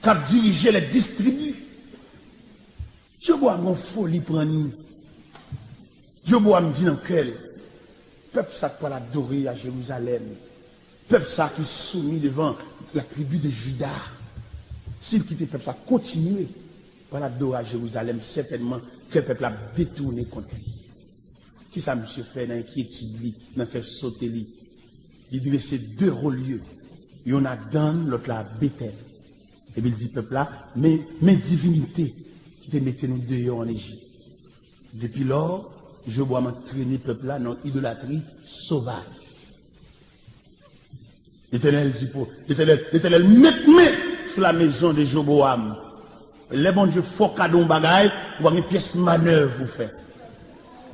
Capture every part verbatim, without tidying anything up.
k ap dirije lè distribi. Jewobowam gen yon foli pran li. Jewobowam di nan kè l, pèp sa k pral adore a Jerizalèm, pèp sa ki soumi devan la tribi de Jida, si l kite pèp sa kontinye pral adore a Jerizalèm, sètènman kè pèp la ap detounen kont li. Kisa misye fè nan enkyetid li, nan kè sote li? Li drese de ho lye, yonn a Dann, lòt la a Betèl. Epi l di pèp la, men, men divinite ki te mete nou deyò ann Ejip. Depi lò, Jewobowam antrene pèp la nan idolatri sovaj. Letènèl di pou Letènèl, Letènèl met men sou la maison de Jewobowam. Lè Bondye fè w kado yon bagay, ou pa gen pyès manèv ou fè.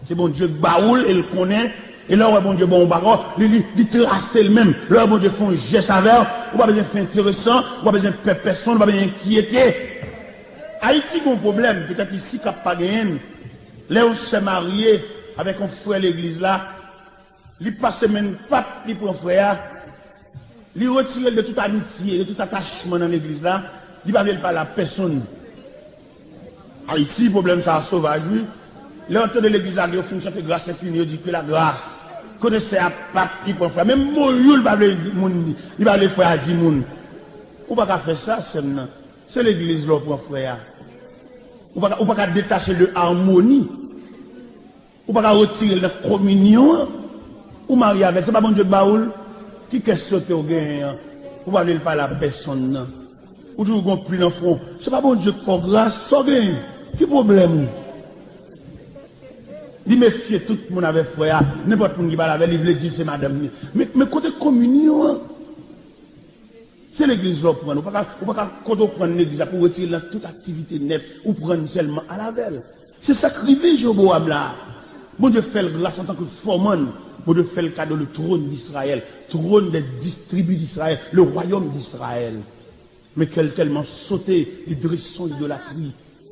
Se Bondye k ba ou l e l konnen. E lè w wè Bondye ba w yon bagay, li, li, li trase l menm. Lè w wè Bondye fè yon jès avè w, ou pa bezwen fè enteresan, ou pa bezwen pè pèsonn, ou pa bezwen enkyete. Ayiti gen yon pwoblèm, petèt isi k ap pa genyen l. Lè yon sè marye avèk yon frè legliz la, li pase men pap, li pran frè a, li retire l de tout amitye, de tout atachman nan legliz la, li pa vle l pale a pèsonn. Ayiti, pwoblèm sa a sovaj, wi. Lè yo tande legliz la, yo fin chante Grâce infinie, yo di, Que la grâce. Kote sè a pap, li pran frè a. Menm bonjou, li pa vle di moun, li pa vle frè a di moun. Ou pa ka fè sa, sè m nan. Se legliz la w pran frè a. Ou pa ka, ou pa ka detache l de amoni. Ou pa ka retire l nan kominyon an. Ou marye avè l, se pa Bondye k ba ou l. Ki kè sote w genyen an? Ou pa vle l pale a pèsonn nan. Ou toujou gon pli nan fwon. Se pa Bondye k fè w gras, sa w genyen? Ki pwoblèm ou? Li mefye tout moun avè frè a. Nenpòt moun ki pale avè l, li vle di l se madanm li. Men, men kote kominyon an? Se legliz la w pran l. Ou pa ka, ou pa ka kote w pran legliz la pou w retire l nan tout aktivite nèt, ou pran l sèlman al avè l. Se sa k rive Jewobowam la. Bondye fè l gras antanke fòmann. Bondye fè l kado le trône d'Israël, trône des dix tribus d'Israël, le royaume d'Israël. Men kè l tèlman sote, li drese yon idolatri.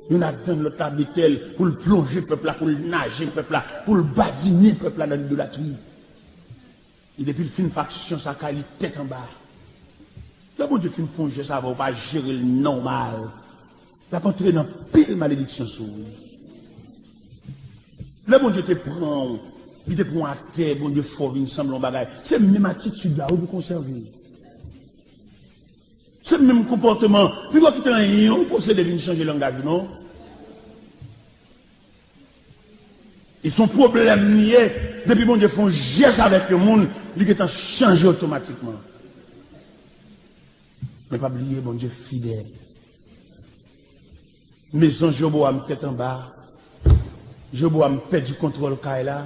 Yonn a Dann, lòt la Betèl, pou l plonje pèp la, pou l naje pèp la, pou l badinen pèp la nan idolatri. E depi l fin fè aksyon sa kay li tèt anba. Lè Bondye fin fè yon jès avè w, ou pa jere l nòmal, l ap antre nan pil malediksyon sou ou. Lè Bondye te pran w, li te pran w atè, Bondye fè w vin sanble yon bagay. Se menm atitid la wi pou konsève. Se menm konpòteman. Pi w kite yon posede vin chanje langaj ou non. E se yon pwoblèm li ye. Depi Bondye fè yon jès avèk yon moun, li gentan chanje otomatikman. Men pa bliye, Bondye fidèl. Mezon Jewobowam tèt anba. Jewobowam pèdi kontwòl kay la.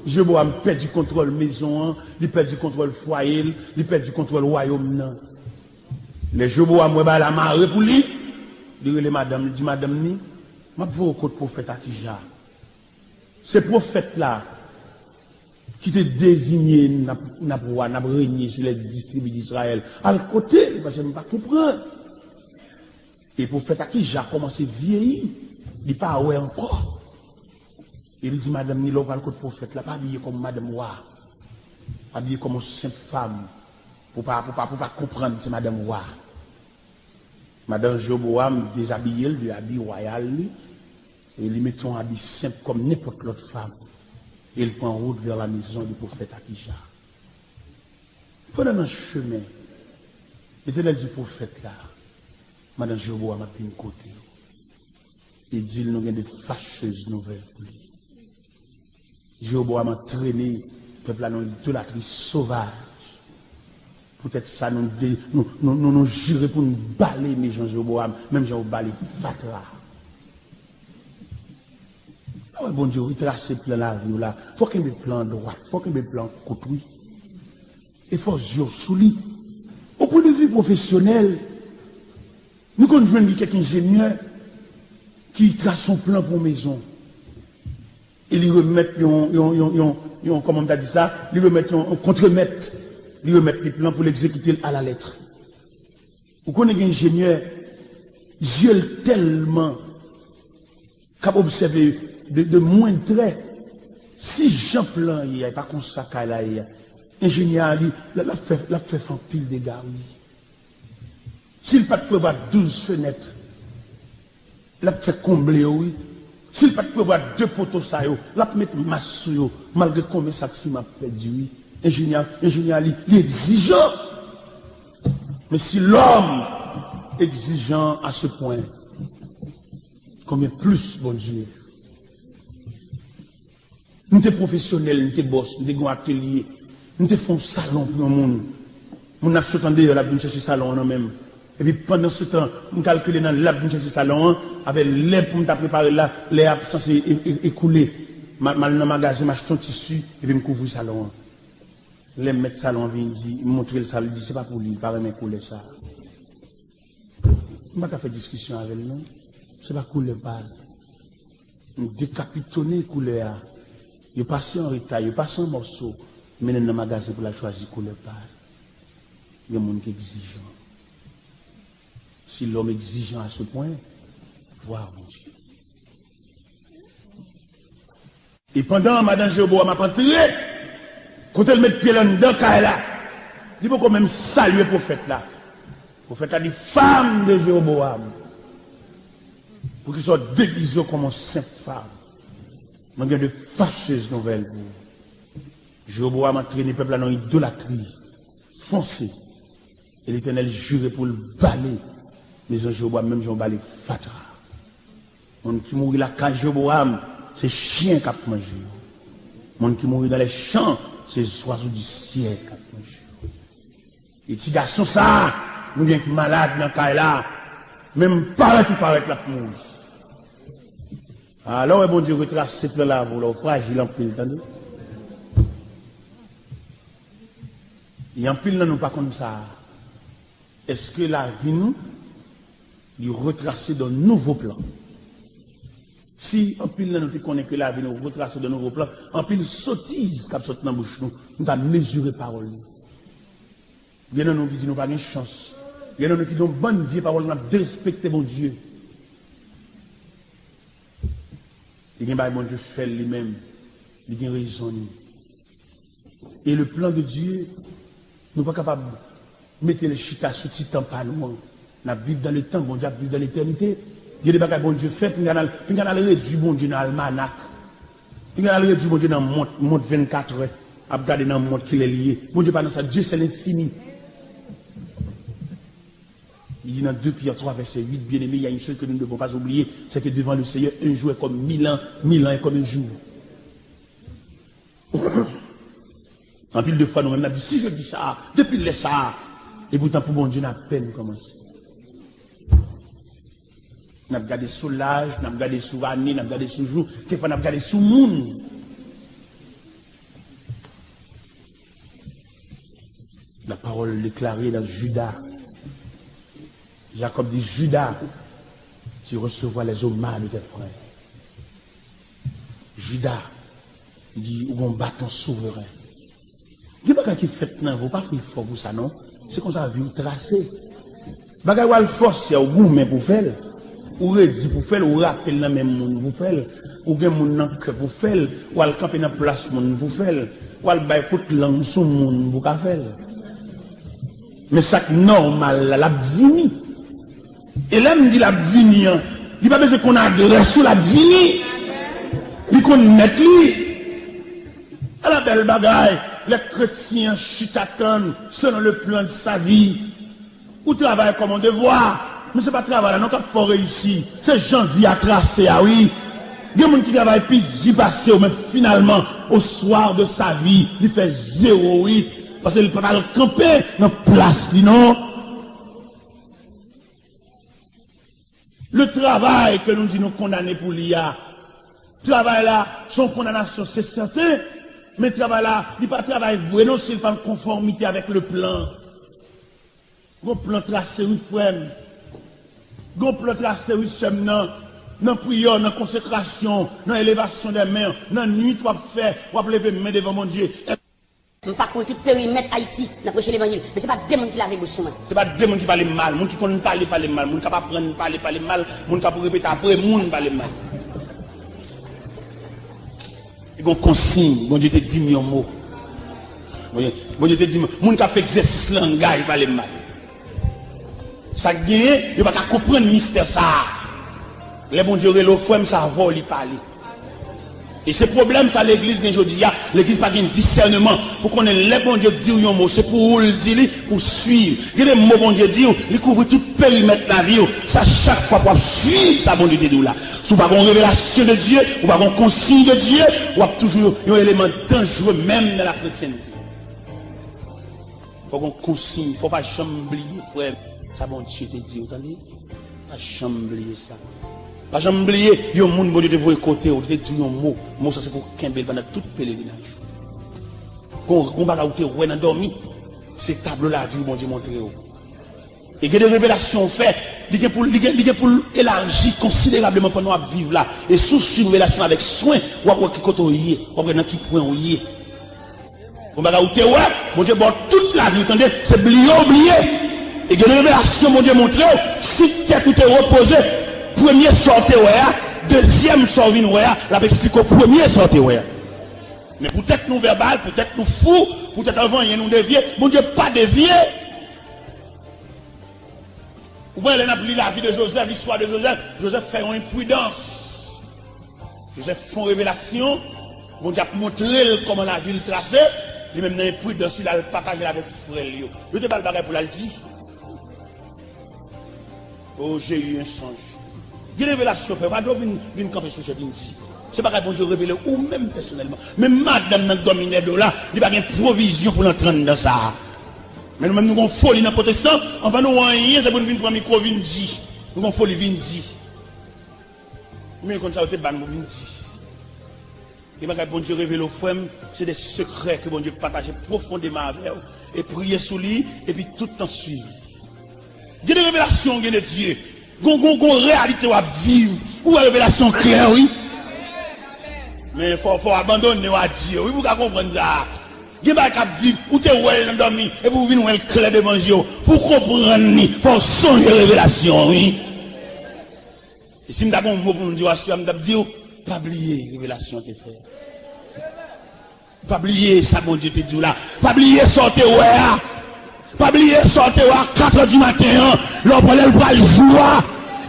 Jewobowam pèdi kontwòl mezon an, li pèdi kontwòl fwaye l, li pèdi kontwòl wayòm nan. Lè Jewobowam wè bagay la mare pou li, li rele madanm, li di madanm ni, "M ap voye w kot pwofèt Akija." Se pwofèt la ki te deziye n ap, n ap wa, n ap renye sou lè distribi d'Izrayèl. Al kote l, paske m pa konprann. E pwofèt Akija kòmanse vyeyi, li pa wè ankò. E li di madanm ni, "Lè w pral kot pwofèt la, pa abiye kòm madanm wa. Abiye kòm yon senp fanm, pou pa, pou pa, pou pa konprann se madanm wa." Madanm Jewobowam dezabiye l de abi wayal li, e li mete yon abi senp kòm nenpòt lòt fanm, e l pran wout vè la mezon de pwofèt Akija. Pandan nan chemen, Letènèl di pwofèt la, "Madanm Jewobowam ap vin kote w." Li di l, "Nou gen de fachèz nouvèl pou li." Jewobowam antrene pèp la nan idolatri sovaj. Poutèt sa, nou, de, nou, nou, nou, nou jire pou n bale mezon Jewobowam, menm jan yo bale fatra. Lè w wè Bondye retrase plan lavi w la, fò w kenbe plan an dwat, fò w kenbe plan an kout, wi. E fò zye w sou li. O pwen de vi pwofesyonèl, nou konn jwenn gen kèk enjenyè ki trase yon plan pou yon mezon. E li remèt yon, yon, yon, yon, yon, kòman m ta di sa, li remèt yon, yon kontremèt, li remèt li plan pou l egzekite l alalèt. Ou konnen gen enjenyè, zye l tèlman k ap obsève de, de mwen trè. Si jan plan an ye a, e pa konsa kay la ye a, enjenyè a, li, l, l ap fè, l ap fè, fè anpil dega, wi. Si l pa t prevwa douz fenèt, l ap fè konble yo, wi. Si l pa t prevwa de poto sa yo, l ap met mas sou yo, malgre konbyen sak siman ap pèdi, wi. Enjenyè, enjenyè li, li egzijan. Men si lòm egzijan à ce point, combien plus Bondye? M te pwofesyonèl, m te bòs, m te gen yon atelye, m te fè yon salon pou yon moun. Moun nan ap sot andeyò, l ap vin chèche salon an nan men m. Epi pandansetan, m kalkile nan lè l ap vin chèche salon an, avè lè pou m ta prepare l la, lè a ap sanse e-, e-, ekoule. M a-, m al nan magazen, m achte yon tisi, epi m kouvri salon an. Lè mèt salon an vini di, m montre l sa, li di se pa pou li, li pa renmen koulè sa. M pa ka fè diskisyon avè l non. Se pa koulè pa l. M dekapitone koulè a. Yo pase an reta, yo pase an mòso, mennen l nan magazen pou l al chwazi koulè pa l. Gen moun ki egzijan. Si lòm egzijan à ce point, vwa Bondye. E pandan madan Jewobowam ap antre, kote l met pye l anndan kay la, li poko menm salye pwofèt la. Pwofèt la di, Femme de Jéroboam, poukisa w degize w kòm yon senp fanm? Mwen gen de fachez nouvèl pou ou. Jewobowam antrene pèp la nan idolatri fonse. E Letènèl jire pou l bale mezon Jewobowam menm jan w bale fatra. Moun ki mouri lakay Jewobowam, se chyen k ap manje yo. Moun ki mouri dans les champs, se zwazo di syèl k ap manje yo. E ti gason sa a, nou gen k malad nan kay la, menm parèt ou parèt l ap mouri. Alò, wè Bondye retrase plan lavi w la, ou frajil anpil, tande. E anpil nan nou pa konn sa. Èske lavi nou, li retrase dans nouvo plan? Si anpil nan nou te konnen ke lavi nou retrase dans nouvo plan, anpil sotiz k ap sot nan bouch nou, nou ta mezire pawòl nou. Gen nan nou ki di nou pa gen chans. Gen nan nou ki di yon bann vye pawòl, n ap derespekte Bondye. Li gen bagay Bondye fè l li menm. Li gen rezon li. E le plan de Dieu, nou pa kapab mete l chita sou ti tan pa nou an. N ap viv dans le temps, Bondye ap viv dans l'éternité. Gen de bagay Bondye fè, pinga n al, pinga n al redui Bondye nan almanak. Pinga n al redui Bondye nan mont, mont vennkatrè, ap gade nan mont kilè li ye. Bondye pa nan sa, Dieu c'est l'infini. Li di nan deux Pierre trois verset huit, bien-aimés, il y a une chose que nous ne devons pas oublier, c'est que devant le Seigneur, un jour est comme mille ans, mille ans est comme un jour. Anpil de fwa nou menm n ap di, si je dis ça, depi lè sa, epoutan pou Bondye n apèn kòmanse. N ap gade sou laj, n ap gade sou ane, n ap gade sou jou, kèkfwa n ap gade sou moun. La parole déclarée dans Judas. Jacob dit, Judas, tu recevras les hommages de tes frères. Judas, li di, ou gon baton souveren. Gen bagay ki fèt nan vi w, pa fè efò pou sa non. Se konsa vi w trase. Bagay w al fòse a, ou goumen pou fè l. Ou redi pou fè l, ou rape l nan men moun pou fè l. Ou gen moun nan kè pou fè l. Ou al kanpe nan plas moun pou fè l. Ou al bay kout lang sou moun pou ka fè l. Men sa k nòmal la, l ap vini. E lè m di l ap vini an, li pa bezwen konn adrès ou, l ap vini. Li konn mèt li. Ala bèl bagay, lè kretyen an chita tann selon le plan de sa vi. Ou travay kòm yon devwa, men se pa travay la non k ap fè w reyisi. Se jan vi a trase a, wi. Gen moun ki travay pi di pase w, men finalman, au soir de sa vi, li fè zewo, wi. Paske li pa t al kanpe nan plas li, non. Le travay ke nou di nou kondane pou li a, travay la, se yon kondanasyon, se sèten, men travay la, li pa travay vre non, si l pa an konfòmite avèk le plan. Gon plan trase, wi, frè m. Gon plan trase, wi, sè m nan, nan priyè, nan konsekrasyon, nan elevasyon dè men, nan nuit w ap fè, w ap leve men devan Bondye. M pa kouri tout perimèt Ayiti nan preche levanjil, men se pa de moun ki lave bouch sou mwen. Se pa de moun ki pale m mal, moun ki konn pale, pale m mal, moun k ap aprann pale, pale m mal, moun k ap repete apre moun pale m mal. Li gon konsiy, Bondye te di m yon mo. Bondye, Bondye te di m, moun k ap fè egzèsis langay pale m mal. Sa k genyen, yo pa ka konprann mistè sa a. Lè Bondye rele w, frè m, se avè w li pale. E se pwoblèm sa legliz gen jodi a. Legliz pa gen disèneman pou konnen lè Bondye di w yon mo, se pou ou l di li, pou w swiv. Gen de mo Bondye di w, li kouvri tout perimèt lavi w. Sa chak fwa pou w ap swiv sa Bondye te di w la. Si w pa gen yon revelasyon de Dye, ou pa gen yon konsiy de Dye, w ap toujou yon eleman danjere menm nan la kretyènte. Fò gen yon konsiy, fò pa janm bliye, frè m, sa Bondye te di w, tande? Pa janm bliye sa. Pa janm bliye, yon moun Bondye te voye kote w, te di w yon mo. Mo sa se pou w kenbe l pandan tout pelerinaj ou. Gon, gon bagay ou te wè nan dòmi, se tablo lavi w Bondye montre w. E gen de revelasyon w fè, li gen pou, li gen, li gen pou l elaji konsiderableman pandan w ap viv la. E si w swiv revelasyon avèk swen, w ap wè ki kote w ye, w ap wè nan ki pwen w ye. Yon bagay ou te wè, Bondye ba w tout lavi w, tande, se bliye w bliye. E gen de revelasyon Bondye montre w, si tèt ou te repoze, premye sa w te wè a, dezyèm sa w vin wè a, l ap eksplike w premye sa w te wè a. Men poutèt nou vèbal, poutèt nou fou, poutèt anvanyen nou devye, Bondye pa devye. Ou wè, lè n ap li lavi de Jozèf, listwa de Jozèf, Jozèf fè yon enpridans. Jozèf fè yon revelasyon, Bondye ap montre l kòman lavi l trase, li menm nan enpridans li, l al pataje l avèk frè l yo. Yo te ba l bagay pou l al di. Oh, j'ai eu un songe. Gen revelasyon, frè, pa dwe vin, vin kanpe sou chè, vin di. Se bagay Bondye revele ou menm pèsonèlman. Men madanm nan dòmi nan do la, li pa gen pwovizyon pou l antre anndan sa a. Men nou menm nou gon foli nan pwotestan, anvan nou anyen, se pou nou vin pran mikwo, vin di. Nou gon foli, vin di. Men konn sa yo te ban nou, vin di. Gen bagay Bondye revele w, frè m, se de sekrè ke Bondye pataje pwofondeman avè w. E priye sou li, epi tout tan swiv li. Gen de revelasyon, gen de Dye. Gon, gon, gon reyalite w ap viv. Ou wè revelasyon klè, wi. Men fò, fò w abandone w a Dye, wi, pou w ka konprann sa. Gen bagay k ap viv, ou te wè l nan dòmi, epi w vin wè l klè devan je w. Pou w konprann li, fò w sonje revelasyon, wi. E si m ta gen yon mo pou m di w aswè a, m t ap di w, pa bliye revelasyon w te fè. Pa bliye sa Bondye te di w la. Pa bliye sa w te wè a. Pa bliye sa w te wè a katrè di maten an. Lè w pran lè l pral jou a.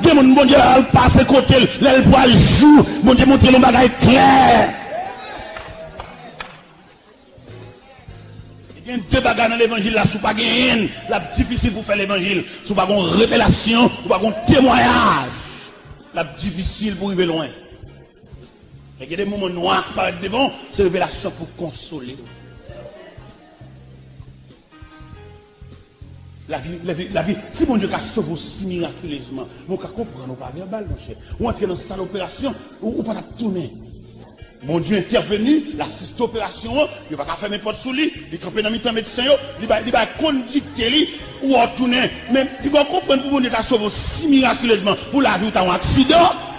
Gen moun Bondye al pase kote l. Lè l pral jou, Bondye montre l yon bagay klè. Gen de bagay nan levanjil la, si w pa genyen l, l ap difisil pou w fè levanjil. Si w pa gen yon revelasyon, ou pa gen yon temwayaj, l ap difisil pou w rive lwen. Men gen de moman nwa ki parèt devan w, se revelasyon pou konsole w. Lavi, lavi, lavi, si Bondye ka sove w si mirakilezman, men w ka konprann ou pa vèbal, monchè. Ou antre nan sal operasyon, ou, ou pa t ap tounen. Bondye entèveni, l asiste operasyon an, yo pa ka fèmen pòt sou li, li kanpe nan mitan medsen yo, li bay, li bay kondikte li, ou wè w tounen. Men, piga w konprann pou Bondye ta sove w si mirakilezman, pou lavi w ta yon aksidan.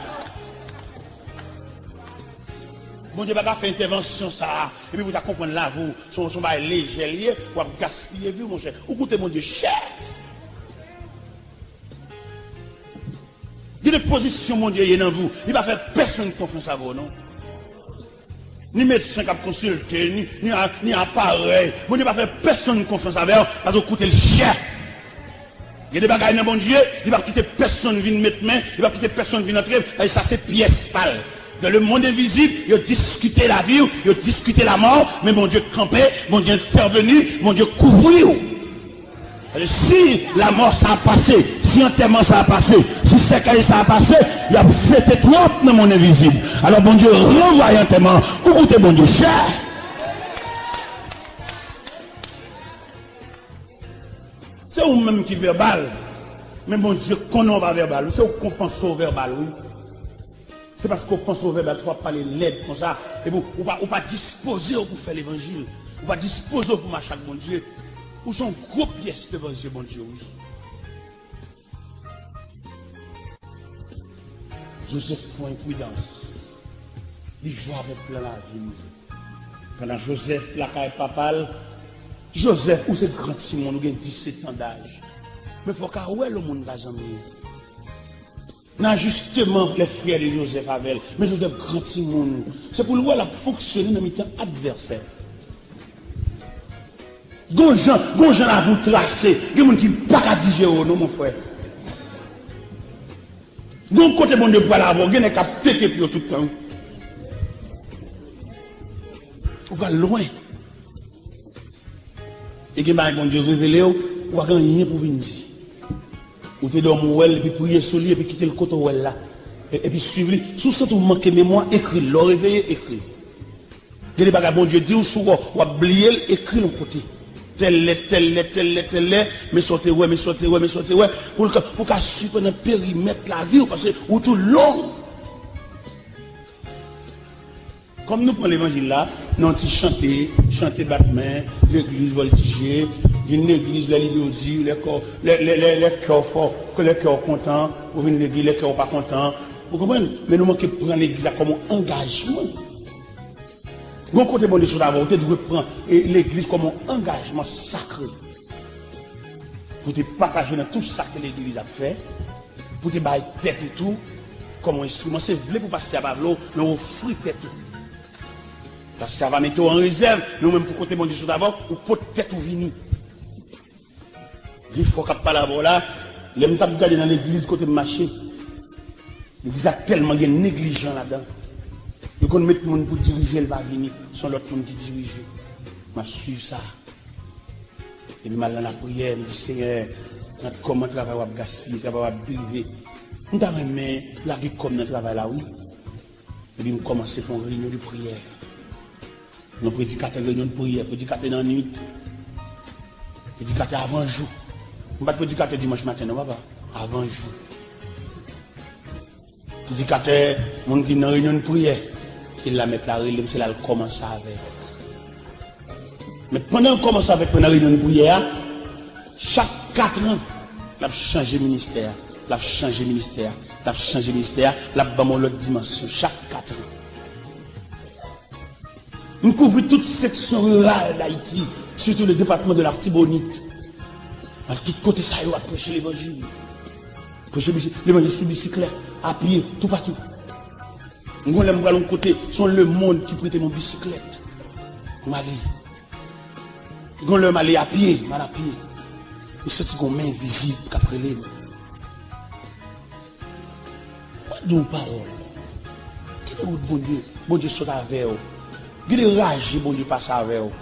Bondye pa ka fè entèvansyon sa a, epi pou w ta konprann lavi w, se yon, se yon bagay lejè l ye, w ap gaspiye vi w, monchè. Ou koute Bondye chè. Gen de pozisyon Bondye ye nan vi w, li pa fè pèsonn konfyans avè w, non. Ni medsen k ap konsilte, ni, ni, a- ni aparèy. Bondye pa fè pèsonn konfyans avè w, paske w koute l chè. Gen de bagay nan Bondye, li p ap kite pèsonn vin met men, li p ap kite pèsonn vin antre, e sa se pyès pa l. Dans le monde invisible, yo diskite lavi w, yo diskite lamò, men Bondye kanpe, Bondye entèveni, Bondye kouvri w. Paske si lamò sa a pase, si antèman sa a pase, si sèkèy sa a pase, y ap fete twòp nan mond envizib. Alò Bondye ranvwaye antèman an, ou koute Bondye chè. Se ou menm ki vèbal, men Bondye konnen w pa vèbal, wi. Se ou k konn panse w vèbal, wi. Se paske w panse w vèbal, fò w ap pale lèd konsa. Epi w pa, ou pa dispoze w pou fè levanjil. Ou pa dispoze w pou mache ak Bondye. Ou se yon gwo pyès devan zye Bondye, wi. Jozèf fè yon enpridans. Li jwe avèk plan lavi l. Pandan Jozèf lakay papa l, Jozèf, ou se gran timoun, ou gen disèt an daj. Men fò w ka wè lè yon moun pa janm ye. Nan ajisteman, les frères de Joseph avè l. Men Jozèf gran timoun. Se pou l wè l ap fonksyone nan mitan advèsè. Gon jan, gon jan lavi w trase. Gen moun ki pa ka dijere w non, mon frè. Gon kote Bondye pral avè w, gen nèg k ap teke pye w tout tan. Ou pral lwen. E gen bagay Bondye revele w, ou pa gen anyen pou vin di. Ou te dòmi, ou wè l, epi priye sou li, epi kite l kote w wè l la. E- Epi swiv li. Si w santi w manke memwa, ekri l. Lè w reveye, ekri l. Gen de bagay Bondye di w, si w wè w ap bliye l, ekri l yon kote. Tèl lè, tèl lè, tèl lè, tèl lè, men sa w te wè, men sa w te wè, men sa w te wè, pou l ka, pou w ka swiv nan perimèt lavi w, paske ou tou long. Kòm nou pran levanjil la, nan yon ti chante, chante bat men, legliz vòltije, vin legliz lè li dodi, lè kè w, lè, lè, lè, lè kè w fò, lè kè w kontan, ou vin legliz, lè kè w pa kontan. Ou konprann? Men nou manke pran legliz la kòm yon angajman. Gon kote Bondye sot avè w, ou te dwe pran, e, legliz kòm yon angajman sakre. Pou te pataje nan tout sa ke legliz ap fè, pou te bay tèt ou tou kòm yon enstriman. Se vle pou pastè a pa vle w, men w ofri tèt ou. Pastè a va mete w an rezèv, men ou menm pou kote Bondye sot avè w, ou pot tèt ou vini. Gen fwa k ap pale avè w la, lè m t ap gade nan legliz kote m mache, legliz la tèlman gen neglijan ladan. Yo konn met moun pou dirije, l pa vini, se yon lòt moun ki dirije. M ap swiv sa. Epi m al nan lapriyè, m di, Senyè, gad kòman travay w ap gaspiye, travay w ap drive. M ta renmen lage kò m nan travay la, wi. Epi m kòmanse fè yon reyinyon de priyè. Yon predikatè reyinyon de priyè, predikatè nan nwit, predikatè avan jou. M pa t predikatè dimanch maten, non, papa. Avan jou. Predikatè, moun ki nan reyinyon de priyè, se la mèt la rele m, se la l kòmanse avè m. Men pandan l kòmanse avèk mwen nan reyinyon de priyè a, chak katran, l ap chanje ministè a, l ap chanje ministè a, l ap chanje ministè a, l ap ban m yon lòt dimansyon chak katran. M kouvri tout seksyon riral Dayiti, sitou le depatman de Latibonit. Al tout kote sa yo ap preche levanjil. Preche bisi- levanjil sou bisiklèt, a pye, toupatou. Gon lè m pral yon kote, se yon lemonn ki prete m yon bisiklèt. M ale. Gon lè m ale a pye, m al a pye. M santi gon men envizib k ap rele m. Mwen di w pawòl. Kite wout Bondye, Bondye sot avè w. Kite raje Bondye pase avè w.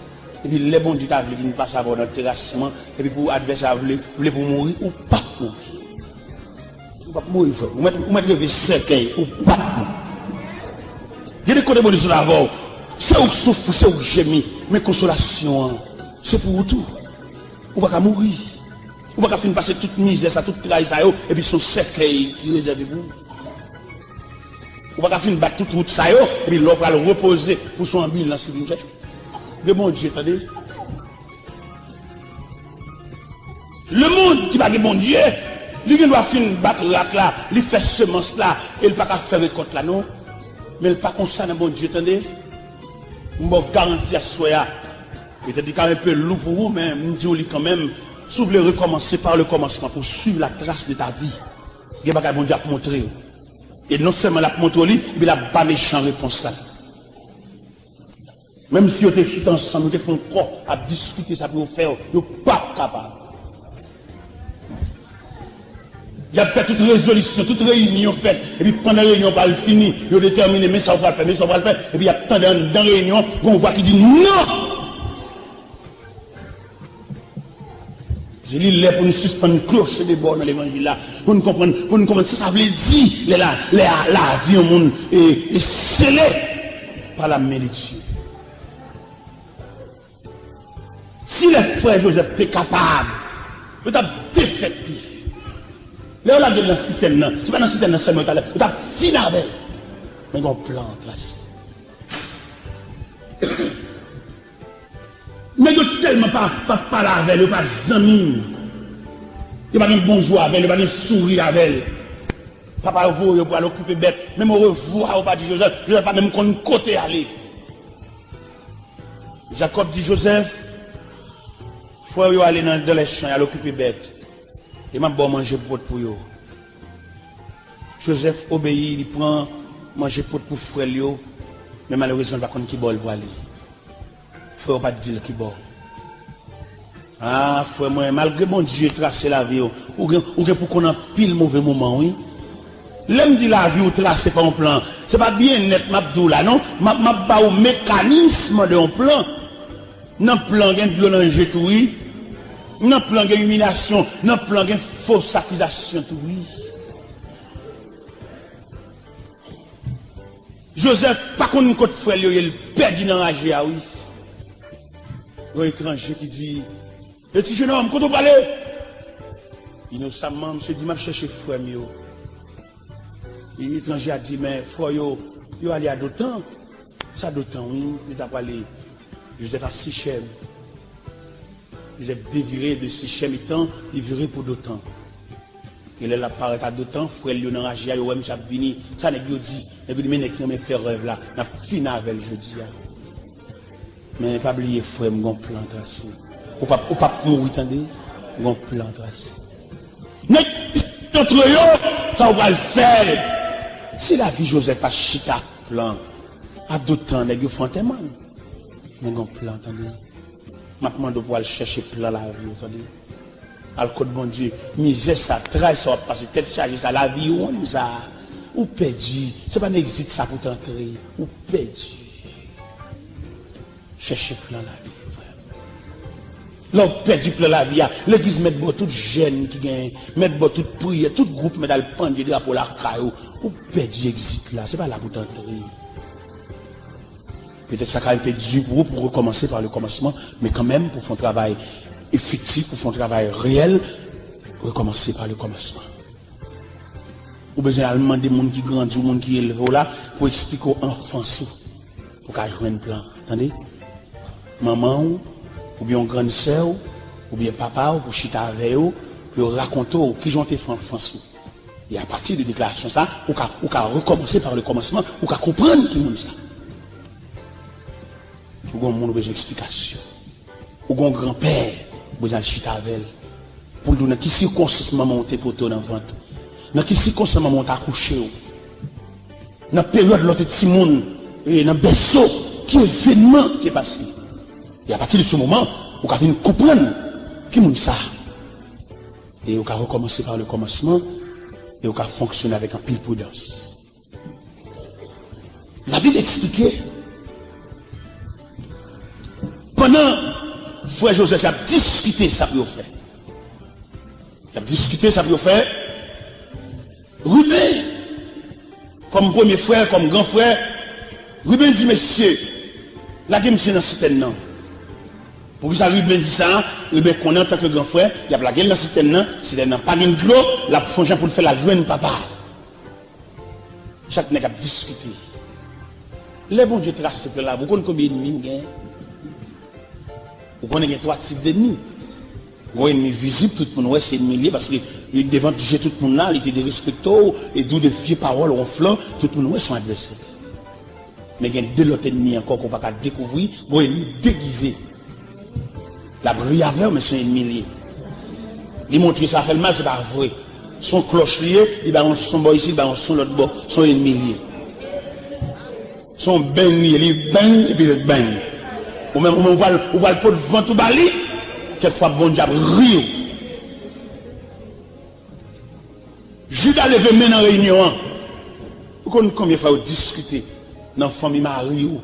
Epi lè Bondye ta vle vin pase avè w nan terasman, epi pou advèsè a vle, vle pou w mouri, ou p ap mouri. Ou p ap mouri, frè. Ou mèt, ou mèt reve sèkèy, ou p ap mouri. Gen de kote Bondye sot avè w. Se ou k soufri, se ou k jemi, men konsolasyon an, se pou ou tou. Ou pa ka mouri. Ou pa ka fin pase tout mizè sa, tout tray sa yo, epi se yon sèkèy ki rezève pou ou. Ou pa ka fin bat tout wout sa yo, epi lè w pral repoze, pou se yon anbilans ki vin chèche w. Gen Bondye, tande. Lemonn ki pa gen Bondye, li gen dwa fin bat rak la, li fè semans la, e l pa ka fè rekòt la, non. Men l pa konsa nan Bondye, tande. M ba w garanti aswè a. Petèt li ka enpe lou pou ou, men m di w li kanmenm. Si w vle rekòmanse, pa le kòmansman, pou swiv la tras de ta vi. Gen bagay Bondye ap montre w. E non sèlman l ap montre w li, epi l ap ba mechan repons la tou. Menm si yo te chita ansanm, yo te fè yon kò, ap diskite sa pou yo fè w, yo p ap kapab. Y ap fè tout rezolisyon, tout reyinyon fèt, epi pandan reyinyon pral fini, yo detèmine, men sa w pral fè, men sa w pral fè, epi y ap tande anndan reyinyon, gon vwa ki di, "Non!" Se li lè pou nou sispann kloche de bò nan levanjil la, pou nou konprann, pou nou konprann sa sa vle di, lè la, lè a, lavi yon moun e, e sele pa la men de Dye. Si lè frè Jozèf te kapab, yo t ap defèt li. Lè yo lage l nan sitèn nan, se pa nan sitèn nan sèlman yo t al, yo t ap fin avè l. Men gen yon plan an plas. Nèg yo tèlman pa, pa pale avè l, yo pa zanmi l. Yo pa gen bonjou avè l, yo pa gen souri avè l. Papa yo voye yo pou al okipe bèt. Menm orevwa yo pa di Jozèf. Jozèf pa menm konn kote ale. Jakòb di Jozèf, frè w yo ale nan, dans les champs, y al okipe bèt. E m ap ba w manje pou pot pou yo. Jozèf obeyi, li pran manje pot pou frè l yo, men malerezman, li pa konn ki bò l prale. Frè w pa t di l ki bò. A, frè mwen, malgre Bondye trase lavi w, ou gen, ou gen pou konn anpil move moman, wi. Lè m di lavi w trase pa yon plan, se pa byennèt m ap di w la, non. M ap, m ap ba w mekanism de yon plan. Nan plan, gen dlo nan je tou, wi. Nan plan, gen imilyasyon. Nan plan, gen fos akizasyon tou, wi. Jozèf pa konn kot frè l yo ye, l pèdi nan raje a, wi. Yon etranje ki di, "E ti jenòm, kote w prale?" Inosamman, misye di, "M ap chèche frè m yo." E etranje a di, "Men frè w yo, yo ale a Dotan." "Sa Dotan, wi, yo ta prale." Jozèf a Sichèm. Jozèf devire de Sichèm etan, li vire pou Dotan. E lè l ap parèt a Dotan, frè l yo nan raje a, yo wè misye ap vini. Sa nèg yo di? Nèg yo di, "Men nèg ki renmen fè rèv la, n ap fin avè l jodi a." Men pa bliye, frè m, gon plan trase. Ou p ap, ou p ap mouri, tande. Gon plan trase. Nèg antre yo, sa ou pral fè? Si lavi Jozèf pa chita ak plan, a Dotan, nèg yo fè antèman l. Men gon plan, tande. M ap mande w pou w al chèche plan lavi w, tande. Al kot Bondye. Mizè sa, tray sa w ap pase, tèt chaje sa, lavi wonn sa, ou pèdi. Se pa nan egzit sa pou w t antre. Ou pèdi. Chèche plan lavi, frè. Lè w pèdi plan lavi a, legliz mèt ba w tout jèn ki genyen, mèt ba w tout priyè, tout gwoup mèt al pandye drapo lakay ou. Ou pèdi egzit la, se pa la pou w t antre. Petèt sa ka enpe di pou ou pou rekòmanse pa le kòmansman, men kanmenm pou fè yon travay efektif, pou fè yon travay reyèl, rekòmanse pa le kòmansman. Ou bezwen al mande moun ki grandi w, moun ki elve w la, pou eksplike w anfans ou, pou w ka jwenn plan, tande? Manman w, oubyen yon grann sè w, oubyen papa w, pou chita avè yo, pou yo rakonte w kijan w te fè anfans ou. E apati de deklarasyon sa, ou ka, ou ka rekòmanse pa le kòmansman, ou ka konprann ki moun sa. Ou gon moun ou bezwen eksplikasyon. Ou gon granpè, ou bezwen al chita avè l. Pou l di w nan ki sikonstans manman w te pote w nan vant. Nan ki sikonstans manman w te akouche w. Nan peryòd lè w te timoun, e nan bèso, ki evènman ki te pase. E apati de se moman, ou ka vin konprann ki moun sa. E ou ka rekòmanse pa le kòmansman, e ou ka fonksyone avèk anpil pridans. Labib eksplike, pandan frè Jozèf y ap diskite sa pou yo fè, y ap diskite sa pou yo fè, Riben, kòm premye frè, kòm gran frè, Riben di, "Mesye, lage misye nan sitèn nan." Poukisa Riben di sa? Riben konnen antanke gran frè, y ap lage l nan sitèn nan, sitèn nan pa gen dlo, l ap fè yon jan pou l fè l al jwenn papa l. Chak nèg ap diskite. Lè Bondye trase plan lavi, ou konn konbyen ènmi ou genyen? Ou konnen gen twa tip dènmi. Gon ènmi vizib, tout moun wè se ènmi l ye, paske li devan je tout moun la, li te derespekte w, e di w de vye pawòl wonflan, tout moun wè se yon advèsè. Men gen de lòt ènmi ankò ke w pa ka dekouvri, gon ènmi degize. L ap ri avè w, men se yon ènmi l ye. Li montre sa fè l mal, se pa vre. Se yon klòch li ye, li bay yon son bò isi, li bay yon son lòt bò. Se yon ènmi l ye. Se yon beng li ye, li beng, epi l beng. Ou menm, ou menm, ou pral, ou pral pot vant ou ba li, kèk fwa Bondye ap ri w. Jida leve men nan reyinyon an. Ou konn konbyen fwa yo diskite nan fanmi mari w,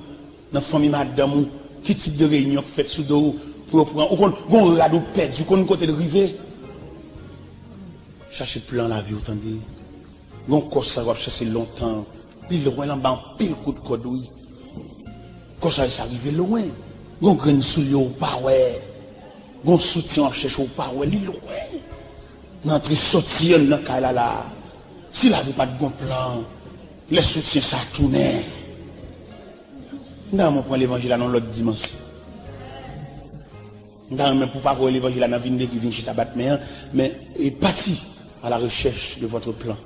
nan fanmi madanm ou, ki tip de reyinyon k fèt sou do w pou yo pran. Ou konn gon rad ou pèdi, ou konn kote l rive. Chache plan lavi w, tande. Gon kò sa w ap chache lontan, li lwen l anba anpil kout kòd, wi. Kò sa yo sa rive lwen. Gon grenn soulye w pa wè. Gon soutyen w ap chache w pa wè, li lwen. Nan antre sòti anndan kay la la. Si lavi w pa t gon plan, lè soutyen sa tounen. M ta renmen w pran levanjil la nan yon lòt dimansyon. M ta renmen pou w pa voye levanjil la nan vin legliz, vin chita bat men an, men e pati à la recherche de votre plan.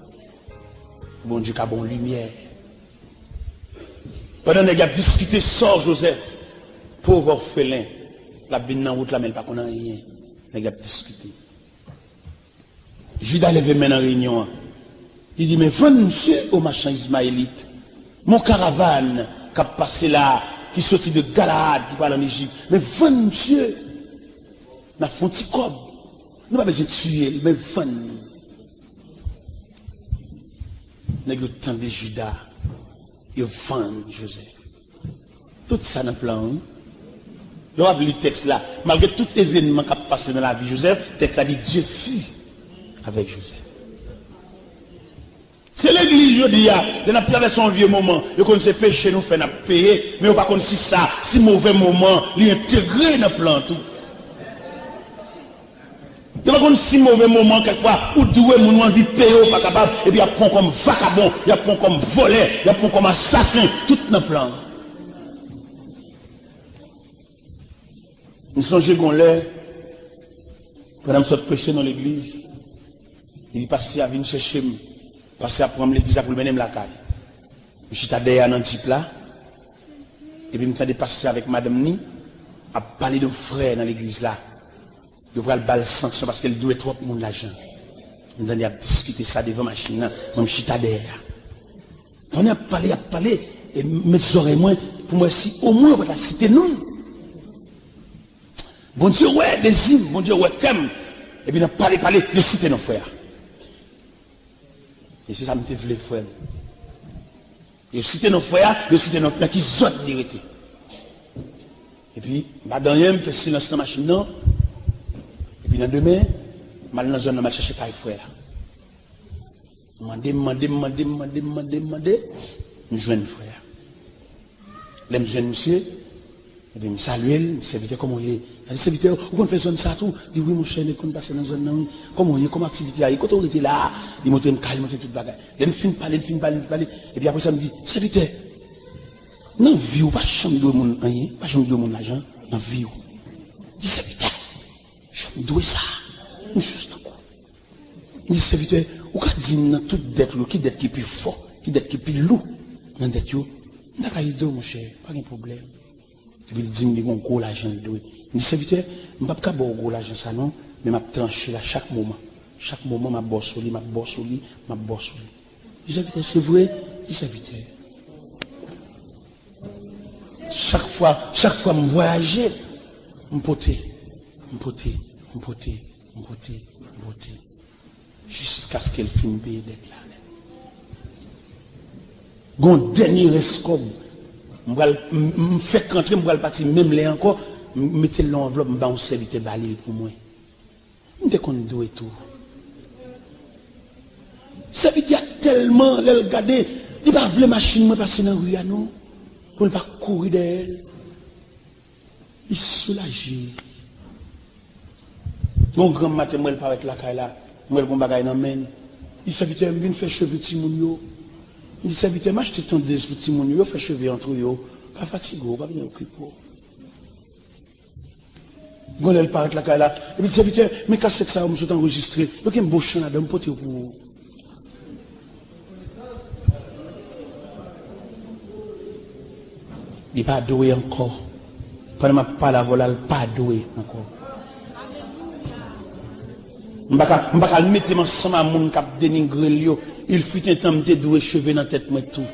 Bondye ka ba w limyè. Pandan nèg y ap diskite sò Jozèf, pòv òfelen, l ap vin nan wout la, men l pa konn anyen. Nèg y ap diskite. Jida leve men nan reyinyon an. Li di, "Men vann misye o machan izmayelit. Men yon karavàn k ap pase la, ki soti de Galaad, ki pral ann Ejip. Men vann misye. N ap fè yon ti kòb. Nou pa bezwen tiye l, men vann li." Nèg yo tande Jida, yo vann Jozèf. Tout sa nan plan an, wi. Lè w ap li tèks la, malgre tout evènman k ap pase nan lavi Jozèf, tèks la di, Dieu fut avec Joseph. Se legliz jodi a, lè n ap travèse yon vye moman, yo konn se peche nou fè n ap peye, men yo pa konn si sa, si move moman, li entegre nan plan an tou. Yo pa konn si move moman, kèkfwa, ou dwe moun, ou anvi peye, ou pa kapab, epi y ap pran w kòm vakabon, y ap pran w kòm vòlè, y ap pran w kòm asasen, tout nan plan an. M sonje gon lè, pandan m sot preche nan legliz, epi pastè a vin chèche m. Pastè a pran m legliz la pou l mennen m lakay. M chita dèyè a nan djip la, epi m tande pastè avèk madanm ni ap pale de yon frè nan legliz la. Yo pral ba l sanksyon paske l dwe twòp moun lajan. M tande y ap diskite sa devan machin nan, mwen m chita dèyè a. Pandan y ap pale, y ap pale, e m met zòrèy mwen pou m wè si omwen yo pa ta site non l. Bondye wè dezi m, Bondye wè kè m, epi nan pale, pale, yo site non frè a. E se sa m te vle, frè m. Yo site non frè a, yo site non nan ki zòn li rete. Epi, m pa di anyen, m fè silans nan machin nan. Epi nan demen, m al nan zòn nan, m al chèche kay frè a. M mande, m mande, m mande, m mande, m mande, m mande, m jwenn frè a. Lè m jwenn misye, epi m salye l, m di, sèvitè, kòman w ye? L di, sèvitè, ou konn fè zòn sa tou? Di, wi, monchè, nèg konn pase nan zòn nan, wi. Kòman w ye? Kòman aktivite a ye? Kote w rete la a? Li montre m kay, li montre m tout bagay. Lè n fin pale, n fin pale, n fin pale, epi apre sa, m di, sèvitè, nan vi w, ou pa janm dwe moun anyen, ou pa janm dwe moun lajan nan vi w. Di, sèvitè, janm dwe sa, m jis tankou. M di, sèvitè, ou ka di m nan tout dèt ou yo, ki dèt ki pi fò, ki dèt ki pi lou nan dèt yo? M ta ka ede w, monchè, pa gen pwoblèm. Epi l di m li gen yon gwo lajan l dwe. M di, sèvitè, m p ap ka ba w gwo lajan sa non, men m ap tranche la chak moman. Chak moman, m ap ba w sou li, m ap ba w sou li, m ap ba w sou li. M di, sèvitè, se vre? M di, sèvitè. Chak fwa, chak fwa m vwayaje, m pote, m pote, m pote, m pote, m pote. Jiskaske l fin peye dèt la nèt. Gon dènye rès kòb. M pral, m, m fèk rantre, m pral pati menm lè ankò, m mete l nan anvlòp, m ba yon sèvitè ba li l pou mwen. M te konn dwe tou. Sèvitè a tèlman, lè l gade, li pa vle machin mwen pase nan ri a non, pou l pa kouri dèyè l. Li soulaje. Yon granm maten, m wè l parèt lakay la. M wè l gon bagay nan men l. Li di, sèvitè, m vin fè cheve timoun yo. M di, sèvitè, m achte tondez pou timoun yo, yo fè cheve antre yo. Pa fatige w, pa bezwen okipe w. Gon lè l parèt lakay la. Epi l di, sèvitè, men kasèt sa yo m sot anrejistre. Yo gen bon chan ladan, m pote yo pou ou. Li pa dwe ankò. Pandan m ap pale avè w la, l pa dwe ankò. M pa ka, m pa ka al mete m ansanm a moun k ap denigre l yo. Il fut un temps, m te dwe cheve nan tèt mwen tou.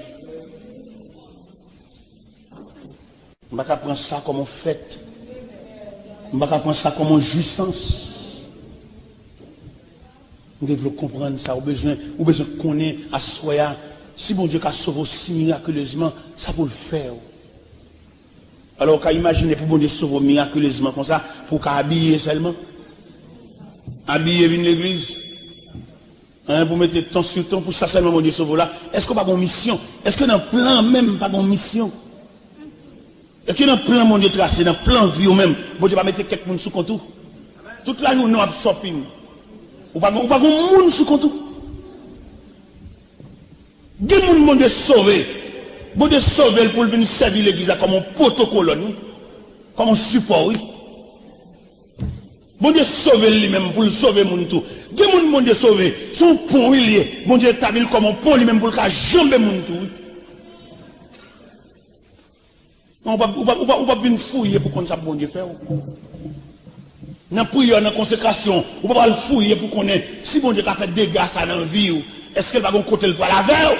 M pa ka pran sa kòm yon fèt. M pa ka pran sa kòm yon jwisans. M te vle w konprann sa, ou bezwen, ou bezwen konnen aswè a, si Bondye ka sove w si mirakilezman, sa pou l fè w. Alò, ou ka imajine pou Bondye sove w mirakilezman konsa, pou w ka abiye sèlman? Abiye vin legliz? Hein, pou mete ton sou ton, pou sa sèlman Bondye sove w la? Èske w pa gon misyon? Èske nan plan menm pa gon misyon? Èske nan plan Bondye trase, nan plan vi w menm, Bondye pa mete kèk moun sou kont ou? Tout lajounen w ap shopping. Ou pa, ou pa gon moun sou kont ou. Gen moun Bondye sove. Bondye sove l pou l vin sèvi legliz la kòm yon pwotokolòn, wi. Kòm yon sipò, wi. Bondye sove l li menm pou l sove moun tou. Gen moun Bondye sove, se yon pon wi l ye. Bondye etabli l kòm yon pon li menm pou l ka janbe moun tou, wi. Non, ou p ap, ou p ap, ou p ap, ou p ap vin fouye pou konn sa Bondye fè w. Nan priyè, nan konsekrasyon, ou p ap al fouye pou konnen si Bondye ka fè dega sa nan vi w. Èske l pa gon kote l pral avè w?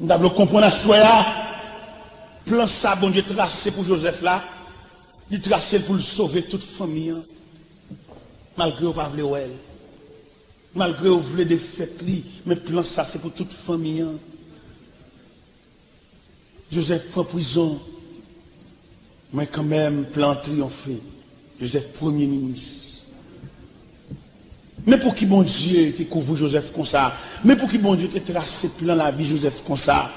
M ta vle w konprann aswè a, plan sa Bondye trase pou Jozèf la, li trase l pou l sove tout fanmi an, malgre yo pa vle wè l. Malgre yo vle defèt li, men plan sa se pou tout fanmi an. Jozèf pran prizon, men kanmenm plan an triyonfe. Jozèf premye minis. Men pouki Bondye te kouvri Jozèf konsa? Men pouki Bondye te trase plan lavi Jozèf konsa?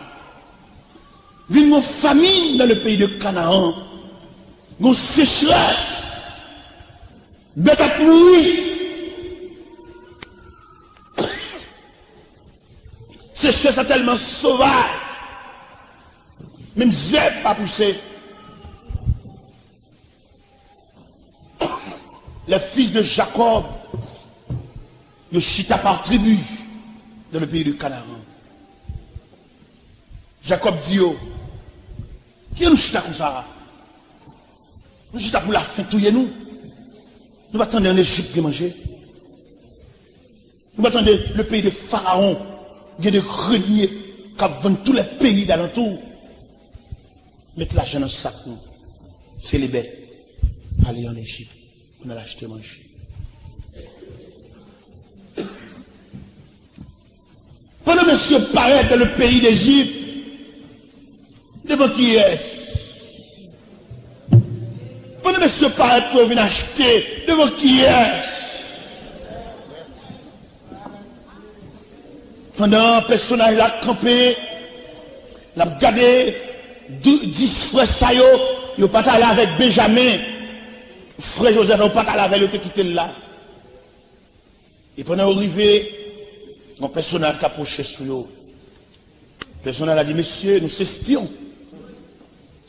Vin gon famin nan le peyi de Kanaan, gon sechrès, bèt ap mouri. Sechrès la tèlman sovaj, menm zèb pa pouse. Les fils de Jacob, yo chita par tribu dans le pays de Canaan. Jakòb di yo, "Kijan nou chita konsa? Nou chita pou lafen touye nou? Nou pa tande an Ejip gen manje? Nou pa tande le peyi de Farawon gen de grenier k ap vann tou lè peyi dalantou? Met lajan nan sak nou, sele bèt, ale an Ejip pou n al achte manje." Pandan mesye parèt nan le peyi Dejip, devan kiyès? Pandan mesye parèt pou yo vin achte, devan kiyès? Pandan pèsonaj la kanpe, l ap gade, dou-, dis frè sa yo, yo pa t ale avèk Benjamen. Frè Jozèf yo pa t ale avè l, yo te kite l la. E pandan yo rive, yon pèsonaj ka pwoche sou yo. Pèsonaj la di, "Mesye, nou se espyon."